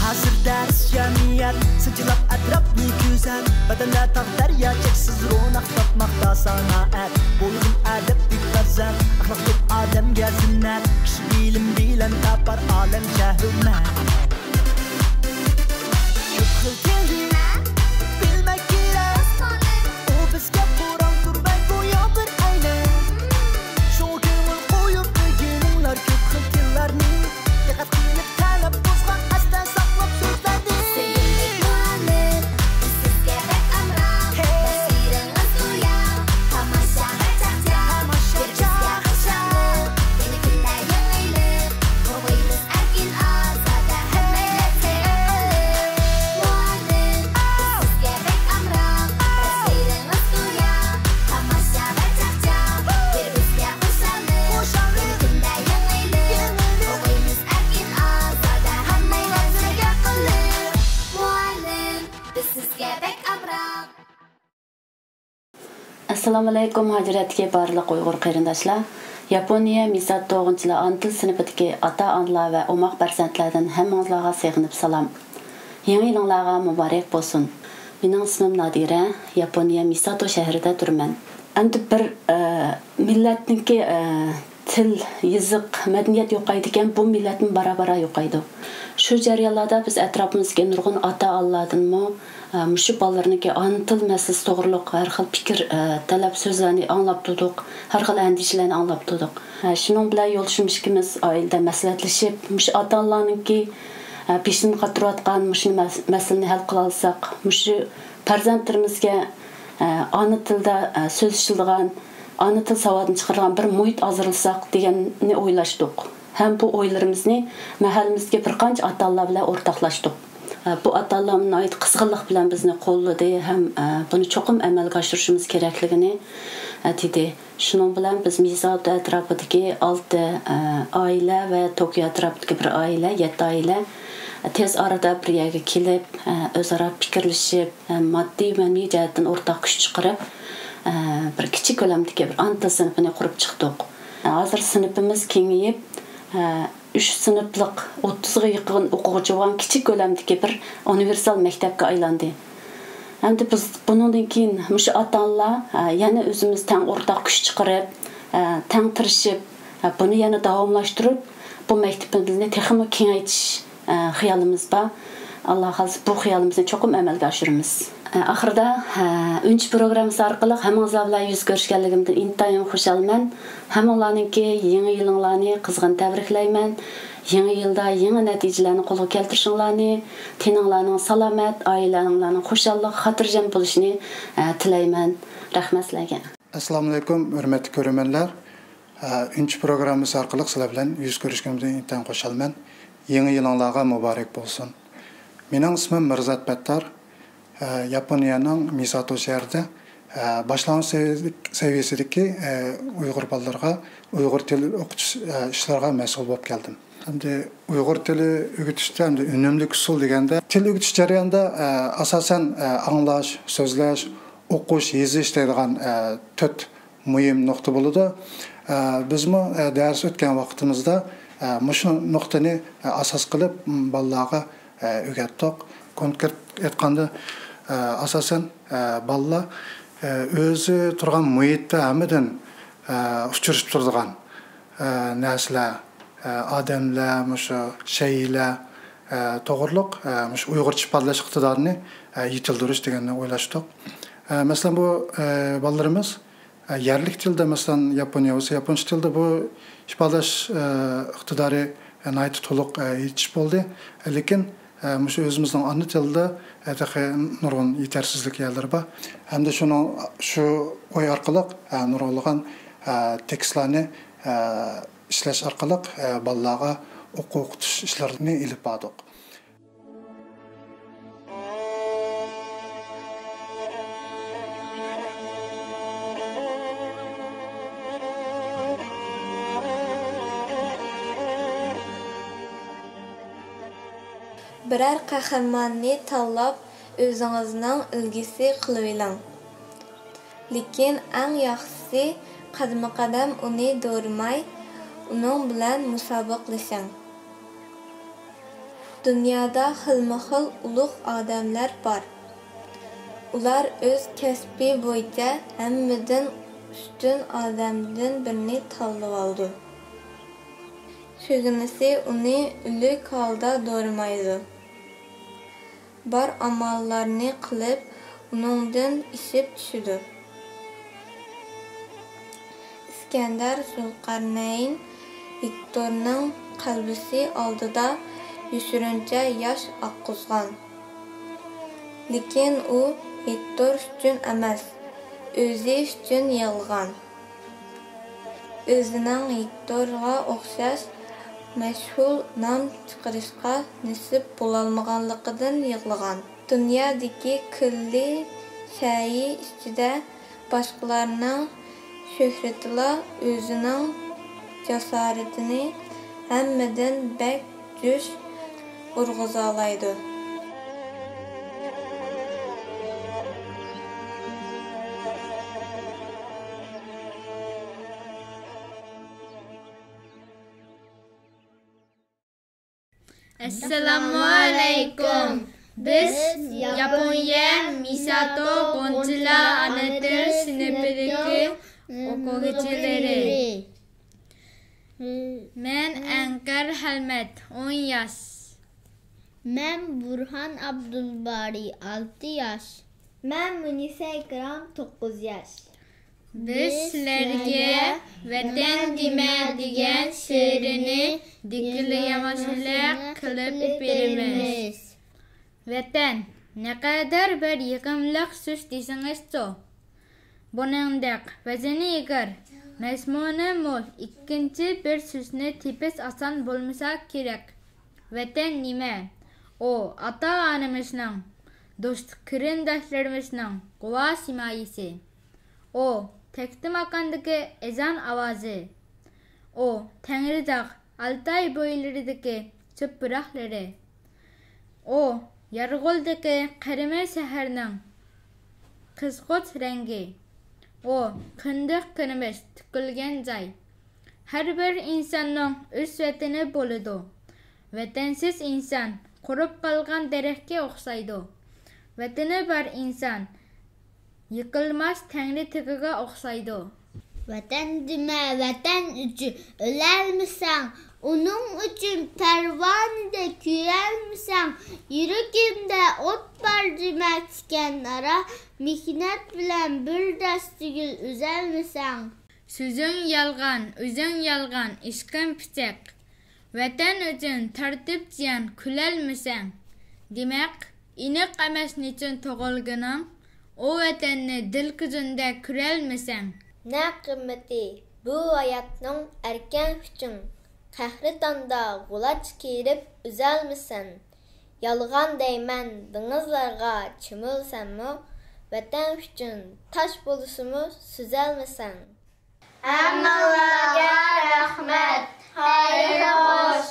ھازىر دەرس جەمئىيەت، سىنچىلاپ ئەتراپنى كۆزەت. بەدەندە تاغ دەريا، چەكسىز روناق تاپماقتا سانائەت. بولغىن ئەدەپلىك پەرزەنت، ئەخلاقلىق ئادەمگە زىننەت. كىشى بىلىم بىلەن تاپار ئالەمچە ھۆرمەت. كۆپ خىل تىلنى بىلمەك كېرەك. ئۇ بىزگە قورال تۇرماي گويا بىر ئەينەك. شۇڭا كۆڭۈل قويۇپ ئۆگىنىڭ ئەسسالامۇئەلەيكۇم، ھاجرەتتىكى بارلىق ئۇيغۇر قېرىنداشلار. ياپونىيە مىساتو غۇنچىلار ئانا تىل سىنىپىدىكى ئاتا-ئانىلار ۋە ئوماق پەرزەنتلەردىن ھەممىڭلارغا سېغىنىپ سالام. يېڭى يىلىڭلارغا مۇبارەك بولسۇن. مېنىڭ ئىسمىم نادىرە، ياپونىيە مىساتو شەھىرىدە تۇرىمەن. ئەمدى بىر، ئە، مىللەتنىڭكى، ئە، تىل، يېزىق، مەدەنىيەت يوقايدىكەن، بۇ مىللەتمۇ بارا-بارا يوقايدۇ. شۇ جەريانلاردا بىز ئەتراپىمىزدىكى نۇرغۇن ئاتا-ئانىلاردىنمۇ، ئە، مۇشۇ بالىلىرىنىڭكى ئانا تىل مەسىلىسى توغرۇلۇق ھەر خىل پىكىر، ئە، تەلەپ سۆزلەرنى ئاڭلاپ تۇردۇق، ھەر خىل ئەندىشىلەرنى ئاڭلاپ تۇردۇق. ئە، شۇنىڭ بىلەن يولدىشىم ئىككىمىز ئائىلىدە مەسلىھەتلىشىپ، مۇشۇ ئاتا-ئانىلارنىڭكى، ئە، بېشىنى قاتۇرۇۋاتقان مۇشۇ مەس-، مەسىلىنى ھەل قىلالىساق، مۇشۇ پەرزەنتلىرىمىزگە، ئە، ئانا تىلدا، ئە، سۆزلىشىلىدىغان، ئانا تىل ساۋاتىنى چىقىرىدىغان بىر مۇھىت ھازىرلىساق دېگەننى ئويلاشتۇق. ھەم بۇ ئويلىرىمىزنى مەھەللىمىزدىكى بىر قانچە ئاتا-ئانىلار بىلەن ئورتاقلاشتۇق. ئە، بۇ ئاتا-ئانىلارمۇ ناھايىتى قىزغىنلىق بىلەن بىزنى قوللىدى ھەم، ئە، بۇنى چوقۇم ئەمەلگە ئاشۇرۇشىمىز كېرەكلىكىنى، ئە، دېدى. شۇنىڭ بىلەن بىز مىساتو ئەتراپىدىكى ئالتە، ئە، ئائىلە ۋە توكيو ئەتراپىدىكى بىر ئائىلە، يەتتە ئائىلە، ئە، تېز ئارىدا بىر يەرگە كېلىپ، ئە، ئۆزئارا پىكىرلىشىپ، ئە، ماددىي، مەنىۋى جەھەتتىن ئورتاق كۈچ چىقىرىپ، ئە، بىر كىچىك كۆلەمدىكى بىر ئانا تىل سىنىپىنى قۇرۇپ چىقتۇق. ئە، ھازىر سىنىپىمىز كېڭىيىپ، ئە، ئۈچ سىنىپلىق ئوتتۇزغا يېقىن ئوقۇغۇچى بولغان كىچىك كۆلەمدىكى بىر ئۇنىۋېرسال مەكتەپكە ئايلاندى. ئەمدى بىز بۇنىڭدىن كېيىن مۇشۇ ئاتا-ئانىلار، ئە، يەنە ئۆزىمىز تەڭ ئورتاق كۈچ چىقىرىپ، ئە، تەڭ تىرىشىپ، ئە، بۇنى يەنە داۋاملاشتۇرۇپ، بۇ مەكتىپىمىزنى تېخىمۇ كېڭەيتىش، ئە، خىيالىمىز بار. ئاللا خالىسا، بۇ خىيالىمىزنى چوقۇم ئەمەلگە ئاشۇرىمىز. ئە، ئاخىرىدا، ئە، ئۈنچە پروگراممىسى ئارقىلىق ھەممىڭلار بىلەن يۈز كۆرۈشكەنلىكىمدىن ئىنتايىن خۇشالمەن. ھەممىڭلارنىڭكى يېڭى يىلىڭلارنى قىزغىن تەبرىكلەيمەن. يېڭى يىلدا يېڭى نەتىجىلەرنى قولغا كەلتۈرۈشۈڭلارنى، تېنىڭلارنىڭ سالامەت، ئائىلەڭلارنىڭ خۇشاللىق، خاتىرجەم بولۇشىنى، ئە، تىلەيمەن. رەھمەت سىلەرگە. ئەسسالامۇئەلەيكۇم، ھۆرمەتلىك كۆرۈرمەنلەر. ئە، ئۈنچە پروگراممىسى ئارقىلىق سىلەر بىلەن يۈز كۆرۈشكىنىمدىن ئىنتايىن خۇشالمەن. يېڭى يىلىڭلارغا مۇبارەك بولسۇن. مېنىڭ ئىسمىم مىرزات پەتتار. ئە، ياپونىيەنىڭ مىساتو شەھىرىدە، ئە، باشلانغۇچ سەۋىيە-، سەۋىيەسىدىكى، ئە، ئۇيغۇر بالىلىرىغا ئۇيغۇر تىلى ئوقۇتۇش، ئە، ئىشلىرىغا مەسئۇل بولۇپ كەلدىم. ئەمدى ئۇيغۇر تىلى ئۆگىتىشتە ئەمدى ئۈنۈملۈك ئۇسۇل دېگەندە، تىل ئۆگىتىش جەريانىدا، ئە، ئاساسەن، ئە، ئاڭلاش، سۆزلەش، ئوقۇش، يېزىش دەيدىغان، ئە، تۆت مۇھىم نۇقتا بولىدۇ. ئە، بىزمۇ، ئە، دەرس ئۆتكەن ۋاقتىمىزدا، ئە، مۇشۇ نۇقتىنى، ئە، ئاساس قىلىپ، م، بالىلارغا، ئە، ئۆگەتتۇق. كونكرېت ئېيتقاندا، ئە، ئاساسەن، ئە، بالىلار، ئە، ئۆزى تۇرغان مۇھىتتا ھەممىدىن، ئە، ئۇچرىشىپ تۇرىدىغان، ئە، نەرسىلەر، ئە، ئادەملەر، مۇشۇ شەيئىلەر، ئە، توغرۇلۇق، ئە، مۇشۇ ئۇيغۇرچە ئىپادىلەش ئىقتىدارىنى، ئە، يېتىلدۈرۈش دېگەننى ئويلاشتۇق. ئە، مەسىلەن، بۇ، ئە، بالىلىرىمىز، ئە، يەرلىك تىلدا، مەسىلەن، ياپونىيە بولسا، ياپونچە تىلدا بۇ ئىپادىلەش، ئە، ئىقتىدارى، ئە، ناھايىتى تولۇق، ئە، يېتىشىپ بولدى. لېكىن، ئە، مۇشۇ ئۆزىمىزنىڭ ئانا تىلىدا، ئە، تېخى نۇرغۇن يېتەرسىزلىك يەرلىرى بار. ھەمدە شۇنىڭ، شۇ ئوي ئارقىلىق، ئە، نۇرغۇنلىغان، ئە، تېكىستلارنى، ئە، ئىشلەش ئارقىلىق، ئە، بالىلارغا ئوقۇ-، ئوقۇتۇش ئىشلىرىنى ئېلىپ باردۇق. بىرەر قەھرىماننى تاللاپ، ئۆزىڭىزنىڭ ئۈلگىسى قىلىۋېلىڭ. لېكىن ئەڭ ياخشىسى، قەدمۇ قەدەم ئۇنى دورىماي، ئۇنىڭ بىلەن مۇسابىقىلىشىڭ. دۇنيادا خىلمۇ خىل ئۇلۇغ ئادەملەر بار. ئۇلار ئۆز كەسپى بويىچە ھەممىدىن ئۈستۈن ئادەمدىن بىرنى تاللىۋالىدۇ. سۆگىنىسى ئۇنى ئۆلۈك ھالدا دورىمايدۇ. بار ئاماللارنى قىلىپ، ئۇنىڭدىن ئېشىپ چۈشىدۇ. ئىسكەندەر زۇلقەرنەين ھېكتورنىڭ قەلبىسى ئالدىدا يوشۇرۇنچە ياش ئاققۇزغان. لېكىن ئۇ ھېكتور ئۈچۈن ئەمەس، ئۆزى ئۈچۈن يىغلىغان. ئۆزىنىڭ ھېكتورغا ئوخشاش مەشھۇر نام چىقىرىشقا نېسىپ بولالمىغانلىقىدىن يىغلىغان. دۇنيادىكى كۈللى شەيئى ئىچىدە باشقىلارنىڭ شۆھرىتىلا ئۆزىنىڭ جاسارىتىنى ھەممىدىن بەك جۇش ئۇرغۇزالايدۇ. ئەسسالامۇئەلەيكۇم. بىز ياپونىيە مىساتو غۇنچىلار ئانا تىل سىنىپىدىكى ئوقۇغۇچىلىرى. مەن ئەنقەر ھەلمەت، ئون ياش. مەن بۇرھان ئابدۇلبارى، ئالتە ياش. مەن مۇنىسە ئىكرام، توققۇز ياش. بىز سىلەرگە ۋەتەن دېمە دېگەن شېئىرنى دېكلاماتسىيە قىلىپ بېرىمىز. ۋەتەن، نەقەدەر بىر يېقىملىق سۆز دېسىڭىزچۇ؟ بۇنىڭدەك ۋەزنى ئېغىر، مەزمۇنى مول ئىككىنچى بىر سۆزنى تېپىش ئاسان بولمىسا كېرەك. ۋەتەن نېمە؟ ئۇ ئاتا-ئانىمىزنىڭ، دوست-قېرىنداشلىرىمىزنىڭ غۇۋا ھىمايىسى. ئۇ تەكتىماكاندىكى ئەزان ئاۋازى. ئۇ تەڭرىتاغ، ئالتاي بويلىرىدىكى چۆپ-پۇراقلىرى. ئۇ يارغولدىكى قەدىمىي شەھەرنىڭ قىزغۇچ رەڭگى. ئۇ كىندىك-كىرمىش تۆكۈلگەن جاي. ھەر بىر ئىنساننىڭ ئۆز ۋەتىنى بولىدۇ. ۋەتەنسىز ئىنسان قۇرۇپ قالغان دەرەخكە ئوخشايدۇ. ۋەتىنى بار ئىنسان يىقىلماس تەڭرى تېغىغا ئوخشايدۇ. ۋەتەن دېمە، ۋەتەن ئۈچۈن ئۆلەلمىسەڭ، ئۇنىڭ ئۈچۈن پەرۋانىدەك كۆيەلمىسەڭ، يۈرىكىڭدە ئوت بار دېمە، تىكەن ئارا مېھنەت بىلەن بىر دەستە گۈل ئۈزەلمىسەڭ. سۆزۈڭ يالغان، ئۆزۈڭ يالغان، ئىشقىم پىچەق. ۋەتەن ئۈچۈن تارتىپ زىيان كۈلەلمىسەڭ، دېمەك، ئېنىق ئەمەس نېچۈن تۇغۇلغىنىڭ، ئۇ ۋەتەننى دىل كۆزۈڭدە كۆرەلمىسەڭ. نە قىممىتى بۇ ھاياتنىڭ ئەركەن كۈچۈڭ، قەھرىتاندا غۇلاچ كىرىپ ئۈزەلمىسەڭ. يالغان دەيمەن دېڭىزلارغا چۆمۈلسەممۇ، ۋەتەن ئۈچۈن تاش بولسىمۇ سۈزەلمىسەڭ. ھەممىڭلارغا رەھمەت. خەير خوش.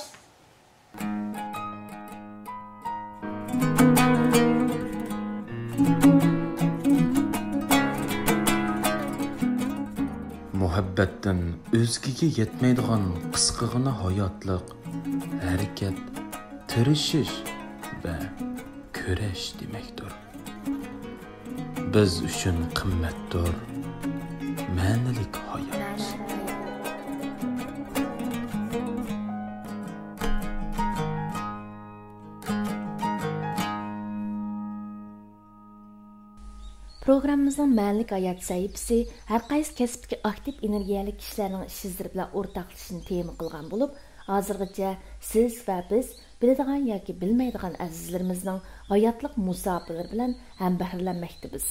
مۇھەببەتتىن ئۆزگىگە يەتمەيدىغان قىسقىغىنا ھاياتلىق، ھەرىكەت، تىرىشىش ۋە كۈرەش دېمەكتۇر. بىز ئۈچۈن قىممەتتۇر مەنىلىك ھايات. پروگراممىمىزنىڭ مەنىلىك ھايات سەھىپىسى ھەر قايسى كەسىپتىكى ئاكتىپ ئېنېرگىيەلىك كىشىلەرنىڭ ئىش ئىزلىرى بىلەن ئورتاقلىشىشنى تېما قىلغان بولۇپ، ھازىرغىچە سىز ۋە بىز بىلىدىغان ياكى بىلمەيدىغان ئەزىزلىرىمىزنىڭ ھاياتلىق مۇساپىلىرى بىلەن ھەمبەھرىلەنمەكتىمىز.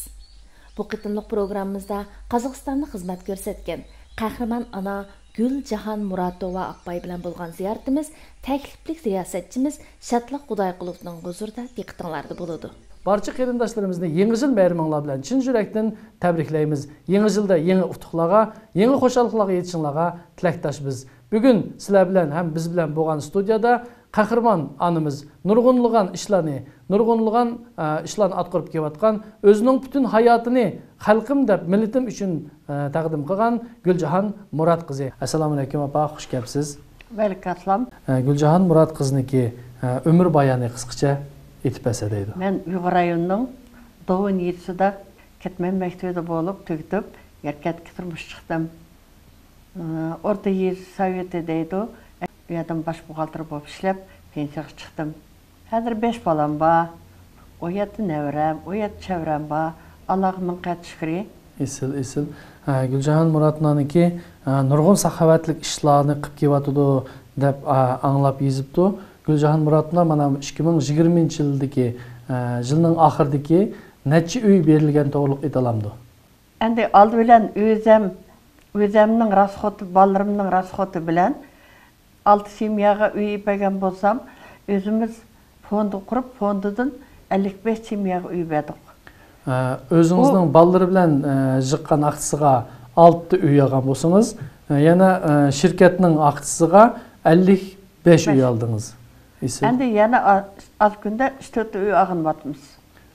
بۇ قېتىملىق پروگراممىمىزدا قازاقىستاندا خىزمەت كۆرسەتكەن قەھرىمان ئانا گۈلجاھان مۇراتوۋا ئاپاي بىلەن بولغان زىيارىتىمىز تەكلىپلىك رىياسەتچىمىز شادلىق خۇدايقۇلۇۋنىڭ ھۇزۇرىدا دىققىتىڭلاردا بولىدۇ. بارچە قېرىنداشلىرىمىزنى يېڭى يىل بايرىمىڭلار بىلەن چىن يۈرەكتىن تەبرىكلەيمىز. يېڭى يىلدا يېڭى ئۇتۇقلارغا، يېڭى خۇشاللىقلارغا يېتىشىڭلارغا تىلەكداشمىز. بۈگۈن سىلەر بىلەن ھەم بىز بىلەن بولغان ستۇدىيەدە قەھرىمان ئانىمىز نۇرغۇنلىغان ئىشلارنى، نۇرغۇنلىغان، ئە، ئىشلارنى ئاتقۇرۇپ كېلىۋاتقان، ئۆزىنىڭ پۈتۈن ھاياتىنى خەلقىم دەپ، مىللىتىم ئۈچۈن، ئە، تەقدىم قىلغان گۈلجاھان مۇرات قىزى. ئەسسالامۇئەلەيكۇم ئاپا، خۇش كەپسىز. ۋەئەلەيكۇم ئەسسالام. ئە، گۈلجاھان مۇرات قىزنىڭكى، ئە، ئۆمۈر بايانى قىسقىچە ئېيتىپ بەرسە دەيدۇ. مەن ئۇيغۇر رايونىنىڭ دوۋىن يېزىسىدا كەتمەن مەكتىۋىدە بولۇپ تۈگىتىپ، يەركەنتكە تۇرمۇشقا چىقتىم. ئورتا يېزا سوۋېتى دەيدۇ. ئۇ يەردىن باش بوغالتىر بولۇپ ئىشلەپ، پېنسىيەگە چىقتىم. ھازىر بەش بالام بار. ئۇ يەردە نەۋرەم، ئۇ يەردە چەۋرەم بار. ئاللاغا مىڭ قەت شۈكرى. ئېسىل، ئېسىل. ھە، گۈلجاھان مۇراتنانىڭكى، ھە، نۇرغۇن ساخاۋەتلىك ئىشلارنى قىلىپ كېلىۋاتىدۇ دەپ، ھە، ئاڭلاپ يېزىپتۇ. گۈلجاھان مۇراتنا مانا ئىككى مىڭ يىگىرمىنچى يىلدىكى، ھە، يىلنىڭ ئاخىرىدىكى نەچچە ئۆي بېرىلگەن توغرۇلۇق ئېيتالامدۇ؟ ئەمدى ئالدى بىلەن ئۆزەم، ئۆزەمنىڭ راسخوتى، بالىلىرىمنىڭ راسخوتى بىلەن ئالتە سېمياغا ئۆي ئېلىپ بەرگەن بولسام، ئۆزىمىز فوند قۇرۇپ، فوندىدىن ئەللىك بەش سېمياغا ئۆي بەردۇق. ئە، ئۆزىڭىزنىڭ ئۇ بالىلىرى بىلەن، ئە، يىغقان ئاقچىسىغا ئالتە ئۆي ئالغان بولسىڭىز، ئە، يەنە، ئە، شىركەتنىڭ ئاقچىسىغا ئەللىك بەش ئۆي بەش ئالدىڭىز. ئېسىل. ئەمدى يەنە ئا-، ئاز كۈندە ئۈچ تۆت ئۆي ئالغىنىۋاتىمىز.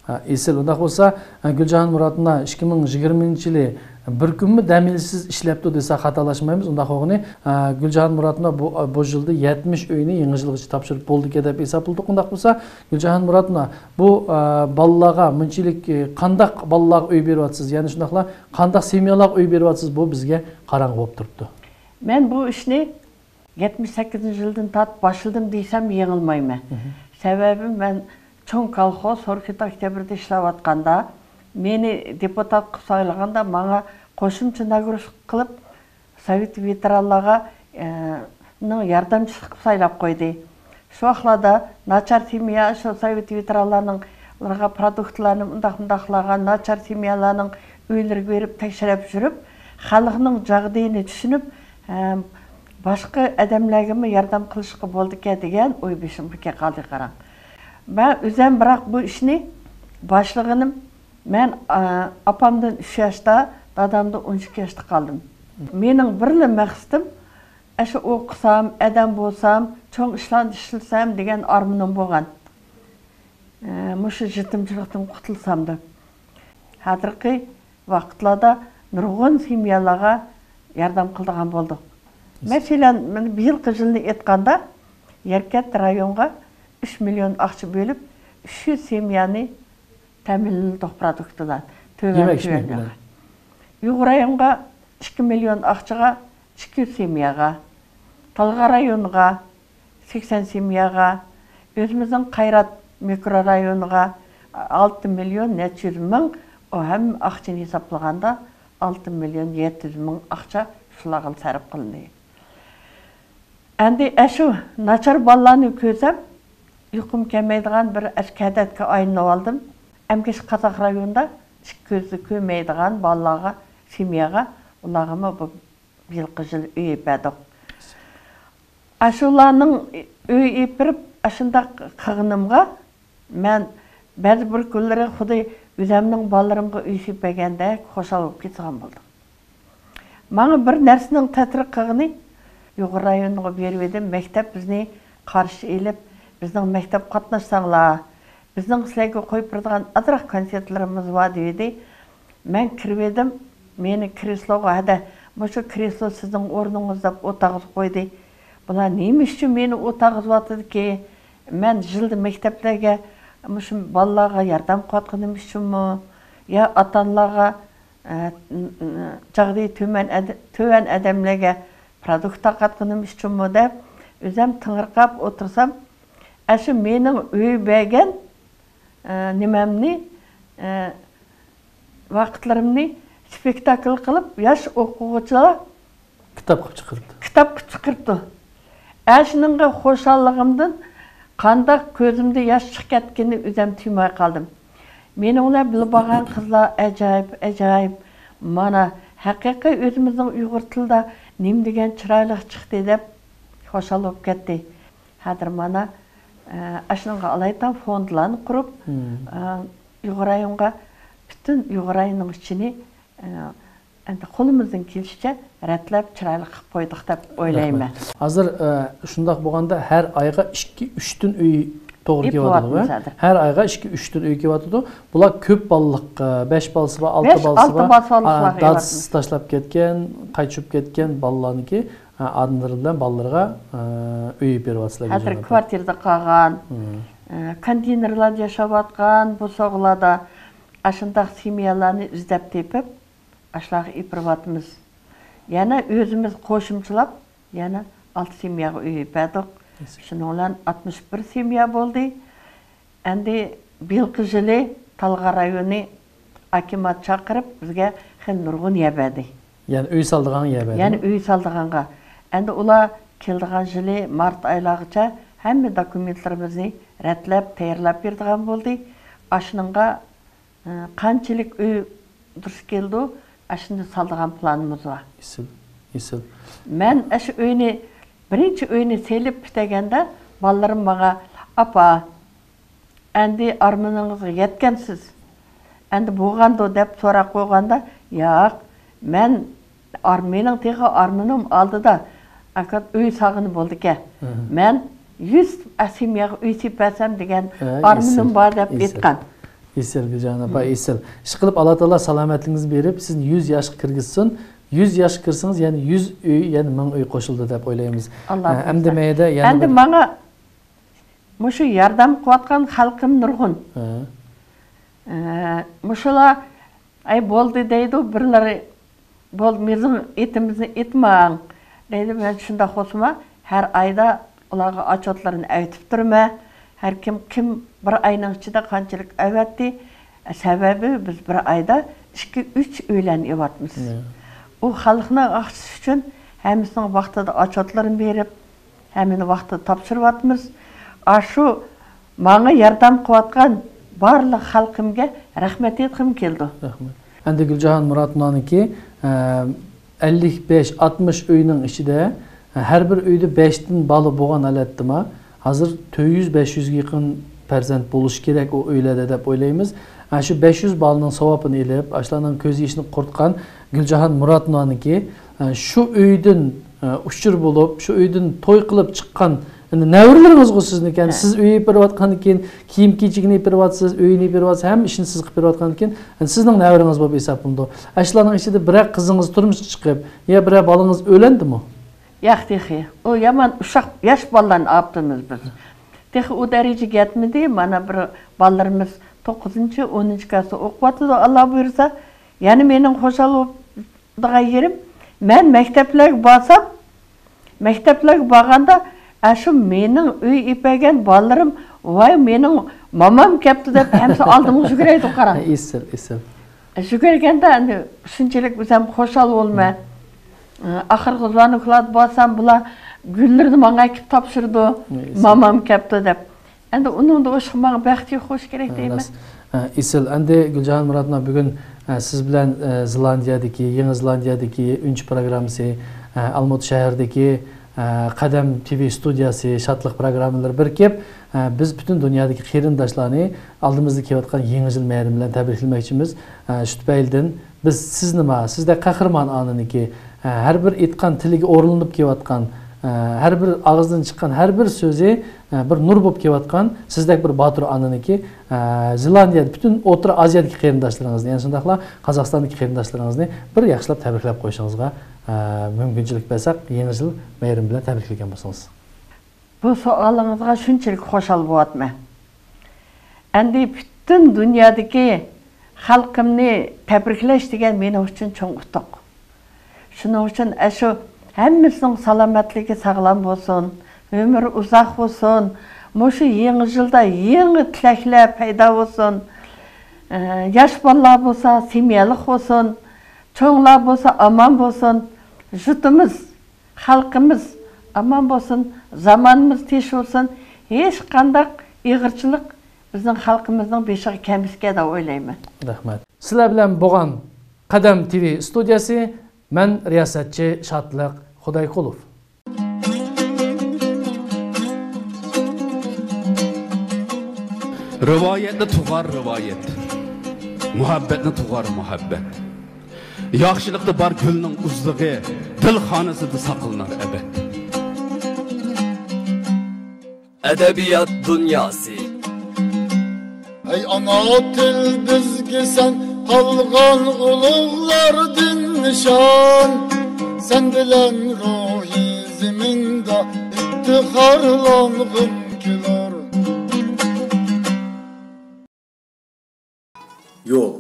ھە، ئېسىل. ئۇنداق بولسا، ھە، گۈلجاھان مۇراتنا ئىككى مىڭ يىگىرمىنچى يىلى، بىر كۈنمۇ دەم ئېلىشسىز ئىشلەپتۇ دېسە خاتالاشمايمىز. ئۇنداق بولغىنى، ئە، گۈلجاھان مۇراتوۋنا بۇ، بۇ يىلدا يەتمىش ئۆينى يېڭى يىلغىچە تاپشۇرۇپ بولدىكەن دەپ ھېسابلىدۇق. ئۇنداق بولسا، گۈلجاھان مۇراتوۋنا، بۇ، ئە، بالىلارغا مۇنچىلىك، ئە، قانداق بالىلارغا ئۆي بېرىۋاتىسىز؟ يەنى شۇنداقلا قانداق سېميالارغا ئۆي بېرىۋاتىسىز؟ بۇ بىزگە قاراڭغۇ بولۇپ تۇرۇپتۇ. مەن بۇ ئىشنى يەتمىش سەككىزىنچى يىلدىن تارتىپ باشلىدىم دېسەم يېڭىلمايمەن. مھم. سەۋەبى مەن چوڭ كالخوز سوركىتا ئۆكتەبىردە ئىشلەۋاتقاندا، مېنى دېپۇتات قىلىپ سايلىغاندا ماڭا قوشۇمچە ناگرۇزكا قىلىپ، سوۋېت ۋېتېرانلارغا، ئە، نىڭ ياردەمچىسى قىلىپ سايلاپ قويدى. شۇ ۋاقىتلاردا ناچار سېميا، شۇ سوۋېت ۋېتېرانلارنىڭ، ئۇلارغا پرودۇكتلارنى ئۇنداق مۇنداقلارغا، ناچار سېميالارنىڭ ئۆيلىرىگە بېرىپ تەكشۈرۈپ يۈرۈپ، خەلقنىڭ جاغدىيىنى چۈشىنىپ، ھەم باشقا ئادەملەرگىمۇ ياردەم قىلىشقا بولىدىكەن دېگەن ئوي بېشىمغا كەپ قالدى، قاراڭ. مەن ئۆزۈم بىراق بۇ ئىشنى باشلىغىنىم، مەن، ئا، ئاپامدىن ئۈچ ياشتا، دادامدىن ئون ئىككى ياشتا قالدىم. مېنىڭ بىرلا مەقسىتىم، ئاشۇ ئوقۇسام، ئادەم بولسام، چوڭ ئىشلاردا ئىشلىسەم دېگەن ئارمىنىم بولغان. ئە، مۇشۇ يېتىمچىلىكتىن قۇتۇلسام دەپ. ھازىرقى ۋاقىتلاردا نۇرغۇن سېميالارغا ياردەم قىلىدىغان بولدۇق. مەسىلەن، مانا بىيىلقى يىلنى ئېيتقاندا، يەركەنت رايونغا ئۈچ مىليون ئاقچا بۆلۈپ، ئۈچ يۈز سېميانى تەمىنلىدۇق پرودۇكتىلار. تۆۋەن، يېمەك-ئىچمەك تۆۋەن بىلەن. يۇقىرى رايونغا ئىككى مىليون ئاقچىغا ئىككى يۈز سېمياغا، تالغا رايونىغا سەكسەن سېمياغا، ئۆزىمىزنىڭ قايرات مىكرورايونىغا ئالتە مىليون نەچچە يۈز مىڭ، ئۇ ھەممە ئاقچىنى ھېسابلىغاندا ئالتە مىليون يەتتە يۈز مىڭ ئاقچا شۇلارغا سەرپ قىلىندى. ئەمدى ئەشۇ ناچار بالىلارنى كۆرسەم، يۇقۇم كەلمەيدىغان بىر ئەشكە ئادەتكە ئايلىنىۋالدىم. ئەمگەش قازاق رايونىدا ئىككى كۆزى كۆرمەيدىغان بالىلارغا سېمياغا، ئۇلارغىمۇ بۇ بىيىلقى يىل ئۆي ئېپەردۇق. ئاشۇلارنىڭ ئۆي ئېپىرىپ، ئاشۇنداق قىلغىنىمغا مەن بەزى بىر كۈنلىرى خۇددى ئۆزەمنىڭ بالىلىرىمغا ئۆي سېلىپ بەرگەندەك خۇشال بولۇپ كېتىدىغان بولدۇم. ماڭا بىر نەرسىنىڭ تەسىر قىلغىنى، يۇقىرى رايونغا بېرىۋىدىم، مەكتەپ بىزنى قارشى ئېلىپ، بىزنىڭ مەكتەپكە قاتناشساڭلار، بىزنىڭ سىلەرگە قويۇپ بېرىدىغان ئازراق كونفېتلىرىمىز بار دېيىۋىدى. مەن كىرىۋىدىم، مېنى كرېسلوغا، ھەدە، مۇشۇ كرېسلو سىزنىڭ ئورنىڭىز دەپ ئولتۇرغۇزۇپ قويدى. بۇلار نېمە ئۈچۈن مېنى ئولتۇرغۇزۇۋاتىدىكى؟ مەن يىلدا مەكتەپلەرگە مۇشۇ بالىلارغا ياردەم قىلىۋاتقىنىم ئۈچۈنمۇ؟ يا ئاتا-ئانىلارغا، ئە، جاغدىيى تۆۋەن ئەد-، تۆۋەن ئادەملەرگە پرودۇكت تارقاتقىنىم ئۈچۈنمۇ دەپ ئۆزۈم تېڭىرقاپ ئولتۇرسام، ئەشۇ مېنىڭ ئۆي بەرگەن، ئە، نېمەمنى، ئە، ۋاقىتلىرىمنى سپېكتاكىل قىلىپ، ياش ئوقۇغۇچىلار كىتاب قىلىپ چىقىرىپتۇ. كىتاب قىلىپ چىقىرىپتۇ. ئەشۇنىڭغا خۇشاللىقىمدىن قانداق كۆزۈمدە ياش چىقىپ كەتكىنىنى ئۆزۈم تۇيماي قالدىم. مېنىڭ بىلەن بىللە بارغان قىزلار ئەجايىپ، ئەجايىپ، مانا، ھەقىقىي ئۆزىمىزنىڭ ئۇيغۇر تىلىدا نېمە دېگەن چىرايلىق چىقتى دەپ خۇشال بولۇپ كەتتى. ھازىر مانا، ئە، ئاشۇنىڭغا ئالايىتەن فوندلارنى قۇرۇپ، مم. ئە، ئۇيغۇر رايونغا، پۈتۈن ئۇيغۇر رايونىنىڭ ئىچىنى، ئە، ئەمدى قولىمىزدىن كېلىشىچە رەتلەپ، چىرايلىق قىلىپ قويدۇق دەپ ئويلايمەن. رەھمەت. ھازىر، ئە، شۇنداق بولغاندا ھەر ئايغا ئىككى، ئۈچتىن ئۆي توغرا كېلىۋاتىدۇ. ھازىر. ھەر ئايغا ئىككى، ئۈچتىن ئۆي كېلىۋاتىدۇ. بۇلار كۆپ بالىلىق، ئە، بەش بالىسى بار، ئالتە بالىسى بار. بەش، ئالتە بالىسى بارلىقلارغا ئە، دادىسى تاشلاپ كەتكەن، قايتىپ كەتكەن بالىلارنىڭكى، ئە، ئاتا-ئانىلىرى بىلەن بالىلىرىغا، ئە، ئۆي بېرىۋاتىسىلەر. ھازىر كۋارتىرىدا قالغان، مم. ئە، كونتېينېرلاردا ياشاۋاتقان بۇ سوغۇلاردا ئاشۇنداق سېميالارنى ئىزدەپ تېپىپ، ئاشۇلارغا ئېپىرىۋاتىمىز. يەنە ئۆزىمىز قوشۇمچىلاپ، يەنە ئالتە سېمياغا ئۆي ئېپەردۇق. شۇنىڭ بىلەن ئاتمىش بىر سېميا بولدى. ئەمدى بىيىلقى يىلى تالغار رايونى ئاكىمات چاقىرىپ، بىزگە خېلى نۇرغۇن يەر بەردى. يەنى ئۆي سالىدىغان يەر بەردى. يەنى ئۆي سالىدىغانغا. ئەمدى ئۇلار كېلىدىغان يىلى مارت ئايلارغىچە ھەممە دوكۇمېنتلىرىمىزنى رەتلەپ، تەييارلاپ بېرىدىغان بولدى. ئاشۇنىڭغا، ئە، قانچىلىك ئۆي دۇرۇس كېلىدۇ، ئاشۇنى سالىدىغان پىلانىمىز بار. ئېسىل، ئېسىل. مەن ئاشۇ ئۆينى، بىرىنچى ئۆينى سېلىپ پۈتتۈرگەندە، بالىلىرىم ماڭا، «ئاپا، ئەمدى ئارمىنىڭىزغا يەتكەنسىز، ئەمدى بولغاندۇ؟» دەپ سوراپ قويغاندا، «ياق، مەن ئار-، مېنىڭ تېخى ئارمىنىم ئالدىدا، ئاكا ئۆي سالغىنى بولدىكەن. مەن يۈز سېمياغا ئۆي سېلىپ بەرسەم دېگەن ئارمىنىم بار» دەپ ئېيتقان. ئېسىل، گۈلجان ئاپا، ئېسىل. ئىشقىلىپ، ئاللا تائالا سالامەتلىكىڭىزنى بېرىپ، سىزنى يۈز ياشقا كىرگۈزسۇن. يۈز ياشقا كىرسىڭىز، يەنە يۈز ئۆي، يەنە مىڭ ئۆي قوشۇلىدۇ دەپ ئويلايمىز. ئاللا ھە، ئەمدى بۇيرۇسا. مەيدە يەنە ئەمدى بىر ماڭا مۇشۇ ياردەم قىلىۋاتقان خەلقىم نۇرغۇن. ھە. ئە، مۇشۇلار، ئەي، بولدى دەيدۇ، بىرلىرى، بولدى، مېزىڭ ئېتىمىزنى ئېتمەڭ دەيدۇ. مەن شۇنداق بولسىمۇ، ھەر ئايدا ئۇلارغا ئاچوتلىرىنى ئەۋېتىپ تۇرىمەن. ھەر كىم، كىم بىر ئاينىڭ ئىچىدە قانچىلىك ئەۋەتتى؟ سەۋەبى، بىز بىر ئايدا ئىككى، ئۈچ ئۆيلەرنى ئېۋاتمىز. يا. ئۇ خەلقنىڭ ئاقچىسى ئۈچۈن ھەممىسىنىڭ ۋاقتىدا ئاچوتلىرىنى بېرىپ، ھەممىنى ۋاقتىدا تاپشۇرۇۋاتىمىز. ئاشۇ ماڭا ياردەم قىلىۋاتقان بارلىق خەلقىمگە رەھمەت ئېيتقۇم كېلىدۇ. رەھمەت. ئەمدى گۈلجاھان مۇراتنانىڭكى، ئە، ئەللىك بەش، ئاتمىش ئۆينىڭ ئىچىدە، ئە، ھەر بىر ئۆيدە بەشتىن بالا بولغان ھالەتتىما، ھازىر تۆت يۈز، بەش يۈزگە يېقىن پەرزەنت بولۇشى كېرەك ئۇ ئۆيلەردە دەپ ئويلايمىز. ئە، شۇ بەش يۈز بالىنىڭ ساۋابىنى ئېلىپ، ئاشۇلارنىڭ كۆز يېشىنى قۇرۇتقان گۈلجاھان مۇراتنانىڭكى، ئە، شۇ ئۆيدىن، ئە، ئۇچۇر بولۇپ، شۇ ئۆيدىن توي قىلىپ چىققان، ئەمدى نەۋرىلىرىڭىزغۇ سىزنىڭكى، ھە. سىز ئۆي ئېلىپ بېرىۋاتقاندىن كېيىن، كىيىم-كېچىكىنى ئېلىپ بېرىۋاتىسىز، ئۆيىنى ئېلىپ بېرىۋاتىسىز، ھەممە ئىشنى سىز قىلىپ بېرىۋاتقاندىن كېيىن، ئەمدى سىزنىڭ نەۋرىڭىز بولۇپ ھېسابلىنىدۇ. ئاشۇلارنىڭ ئىچىدە بىرەر قىزىڭىز تۇرمۇشقا چىقىپ، يا بىرەر بالىڭىز ئۆيلەندىمۇ؟ ياق، تېخى. ئۇ يامان ئۇششاق ياش بالىلارنى ئاپتىمىز بىز. تېخى ئۇ دەرىجىگە يەتمىدى. مانا بىر بالىلىرىمىز توققۇزىنچى، ئونىنچى كىلاستا ئوقۇۋاتىدۇ، ئاللا بۇيرۇسا. يەنە مېنىڭ خۇشال بولىدىغان يېرىم، مەن مەكتەپلەرگە بارسام، مەكتەپلەرگە بارغاندا، ئاشۇ مېنىڭ ئۆي ئېلىپ بەرگەن بالىلىرىم، ۋاي، مېنىڭ مامام كەپتۇ دەپ، ھەممىسى ئالدىمغا يۈگۈرەيدۇ، قاراڭ. ئېسىل، ئېسىل. يۈگۈرگەندە، ئەمدى شۇنچىلىك ئۆزۈم خۇشال بولىمەن. ئاخىرقى زۇۋانلىقلاردا بارسام، بۇلار گۈللىرىنى ماڭا ئەكىپ تاپشۇرىدۇ، ئېسىل. مامام كەپتۇ دەپ. ئەمدى ئۇنىڭدا ئوشۇق ماڭا بەخت يوق بولۇشى كېرەك دەيمەن. راست. ئە، ئېسىل. ئەمدى گۈلجاھان مۇراتنا، بۈگۈن، ئە، سىز بىلەن، ئە، زېلاندىيەدىكى، يېڭى زېلاندىيەدىكى ئۈنچە پروگراممىسى، ئە، ئالمۇتا شەھىرىدىكى، ئە، قەدەم تىۋى ستۇدىيەسى شادلىق پروگراممىلىرى بىرىكىپ، ئە، بىز پۈتۈن دۇنيادىكى قېرىنداشلارنى ئالدىمىزدا كېلىۋاتقان يېڭى يىل مەيرىمى بىلەن تەبرىكلىمەكچىمىز. ئە، شۇ تۈپەيلىدىن بىز سىزنىمۇ، سىزدەك قەھرىمان ئانىنىڭكى، ئە، ھەر بىر ئېيتقان تىلىگە ئورۇنلىنىپ كېلىۋاتقان، ئە، ھەر بىر ئاغزىدىن چىققان ھەر بىر سۆزى، ئە، بىر نۇر بولۇپ كېلىۋاتقان سىزدەك بىر باتۇر ئانىنىڭكى، ئە، زېلاندىيەدە پۈتۈن ئوتتۇرا ئازىيادىكى قېرىنداشلىرىڭىزنى، يەنە شۇنداقلا قازاقىستاندىكى قېرىنداشلىرىڭىزنى بىر ياخشىلاپ تەبرىكلەپ قويۇشىڭىزغا، ئە، مۇمكىنچىلىك بەرسەك، يېڭى يىل مەيرىمى بىلەن تەبرىكلىگەن بولسىڭىز. بۇ سوئالىڭىزغا شۇنچىلىك خۇشال بولۇۋاتىمەن. ئەمدى پۈتۈن دۇنيادىكى خەلقىمنى تەبرىكلەش دېگەن مېنىڭ ئۈچۈن چوڭ ئۇتۇق. شۇنىڭ ئۈچۈن ئەشۇ ھەممىسىنىڭ سالامەتلىكى ساغلام بولسۇن، ئۆمرى ئۇزاق بولسۇن، مۇشۇ يېڭى يىلدا يېڭى تىلەكلەر پەيدا بولسۇن، ئە، ياش بالىلار بولسا سېمىيەلىك بولسۇن، چوڭلار بولسا ئامان بولسۇن، يۇرتىمىز، خەلقىمىز ئامان بولسۇن، زامانىمىز تىنچ بولسۇن، ھېچقانداق ئېغىرچىلىق بىزنىڭ خەلقىمىزنىڭ بېشىغا كەلمىسىكەن دەپ ئويلايمەن. رەھمەت. سىلەر بىلەن بولغان قەدەم تىۋى ستۇدىيەسى، مەن رىياسەتچى شاتلىق خۇدايقۇلوف. رىۋايەتنى تۇغار رىۋايەت، مۇھەببەتنى تۇغار مۇھەببەت. ياخشىلىقتا بار گۈلنىڭ ئۇزلۇقى، دىل خانىسىدا ساقلىنار ئەبەد. ئەدەبىيات دۇنياسى. ئەي ئانا تىل بىزگە سەن قالغان ئۇلۇغلاردىن نىشان، سەن بىلەن روھىي زېمىندا ئىپتىخارلانغۇم كېلۇر. يول.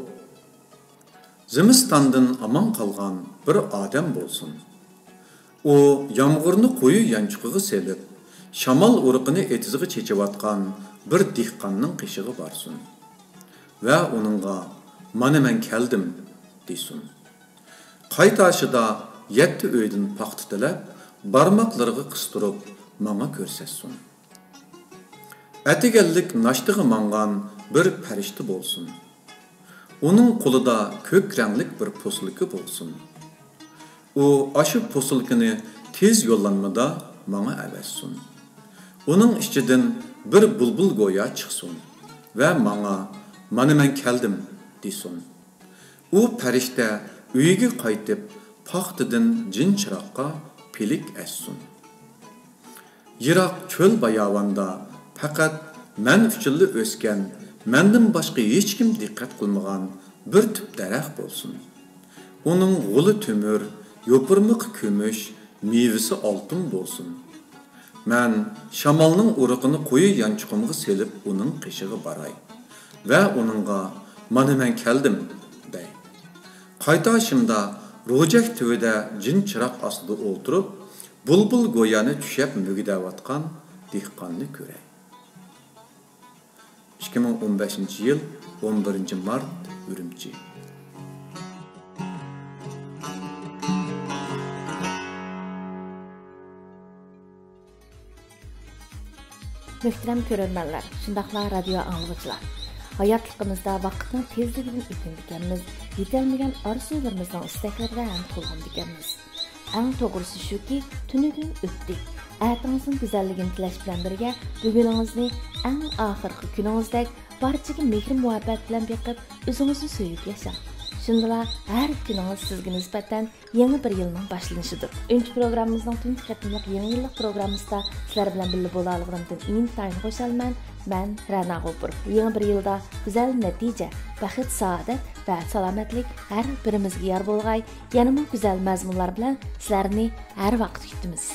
زىمىستاندىن ئامان قالغان بىر ئادەم بولسۇن. ئۇ يامغۇرنى قويۇ يانچۇقىغا سېلىپ، شامال ئۇرۇقىنى ئېتىزغا چېچىۋاتقان بىر دېھقاننىڭ قېشىغا بارسۇن ۋە ئۇنىڭغا، «مانا مەن كەلدىم» دېسۇن. قايتاشىدا يەتتە ئۆيدىن پاختا تىلەپ، بارماقلىرىغا قىستۇرۇپ ماڭا كۆرسەتسۇن. ئەتىگەنلىك ناشتىغا ماڭغان بىر پەرىشتە بولسۇن. ئۇنىڭ قولىدا كۆك رەڭلىك بىر پوسۇلكا بولسۇن. ئۇ ئاشۇ پوسۇلكىنى تېز يوللانمىدا ماڭا ئەۋەتسۇن. ئۇنىڭ ئىچىدىن بىر بۇلبۇل گويا چىقسۇن ۋە ماڭا، «مانا مەن كەلدىم» دېسۇن. ئۇ پەرىشتە ئۆيىگە قايتىپ، پاختىدىن جىن چىراغقا پىلىك ئەتسۇن. يىراق چۆل باياۋاندا پەقەت مەن ئۈچۈنلا ئۆسكەن مەندىن باشقا ھېچكىم دىققەت قىلمىغان بىر تۈپ دەرەخ بولسۇن. ئۇنىڭ غولى تۆمۈر، يوپۇرمىقى كۈمۈش، مېۋىسى ئالتۇن بولسۇن. مەن شامالنىڭ ئۇرۇقىنى قويۇ يانچۇقۇمغا سېلىپ ئۇنىڭ قېشىغا باراي ۋە ئۇنىڭغا، «مانا مەن كەلدىم» دەي. قايتا شىمدا روجەك تۈۋىدە جىن چىراغ ئاستىدا ئولتۇرۇپ، بۇلبۇل گويانى چۈشەپ مۈگدەۋاتقان دېھقاننى كۆرەي. ئىككى مىڭ ئون بەشىنچى يىل، ئون بىرىنچى مارت، ئۈرۈمچى. مۆھتەرەم كۆرۈرمەنلەر، شۇنداقلا رادىيو ئاڭلىغۇچىلار! ھاياتلىقىمىزدا ۋاقىتنىڭ تېزلىكىدىن ئۆكۈنىدىكەنمىز، يېتەلمىگەن ئارزۇلىرىمىزنىڭ ئىستەكلىرىدە ھەم تولغىنىدىكەنمىز. ئەڭ توغرىسى شۇكى، تۈنۈگۈن ئۆتتى. ئەتىڭىزنىڭ گۈزەللىكىنى تىلەش بىلەن بىرگە، بۈگۈنىڭىزنى ئەڭ ئاخىرقى كۈنىڭىزدەك بارچىگە مېھىر-مۇھەببەت بىلەن بېقىپ، ئۆزىڭىزنى سۆيۈپ ياشاڭ. شۇندىلا ھەر كۈنىڭىز سىزگە نىسبەتەن يېڭى بىر يىلنىڭ باشلىنىشىدۇر. ئۈنچە پروگراممىمىزنىڭ تۇنجى قېتىملىق يېڭى يىللىق پروگراممىسىدا سىلەر بىلەن بىللە بولالىغىنىمدىن ئىنتايىن خۇشالمەن. مەن رەنا غوپۇر. يېڭى بىر يىلدا گۈزەل نەتىجە، بەخت، سائادەت ۋە سالامەتلىك ھەر بىرىمىزگە يار بولغاي. يەنىمۇ گۈزەل مەزمۇنلار بىلەن سىلەرنى ھەر ۋاقىت كۈتىمىز.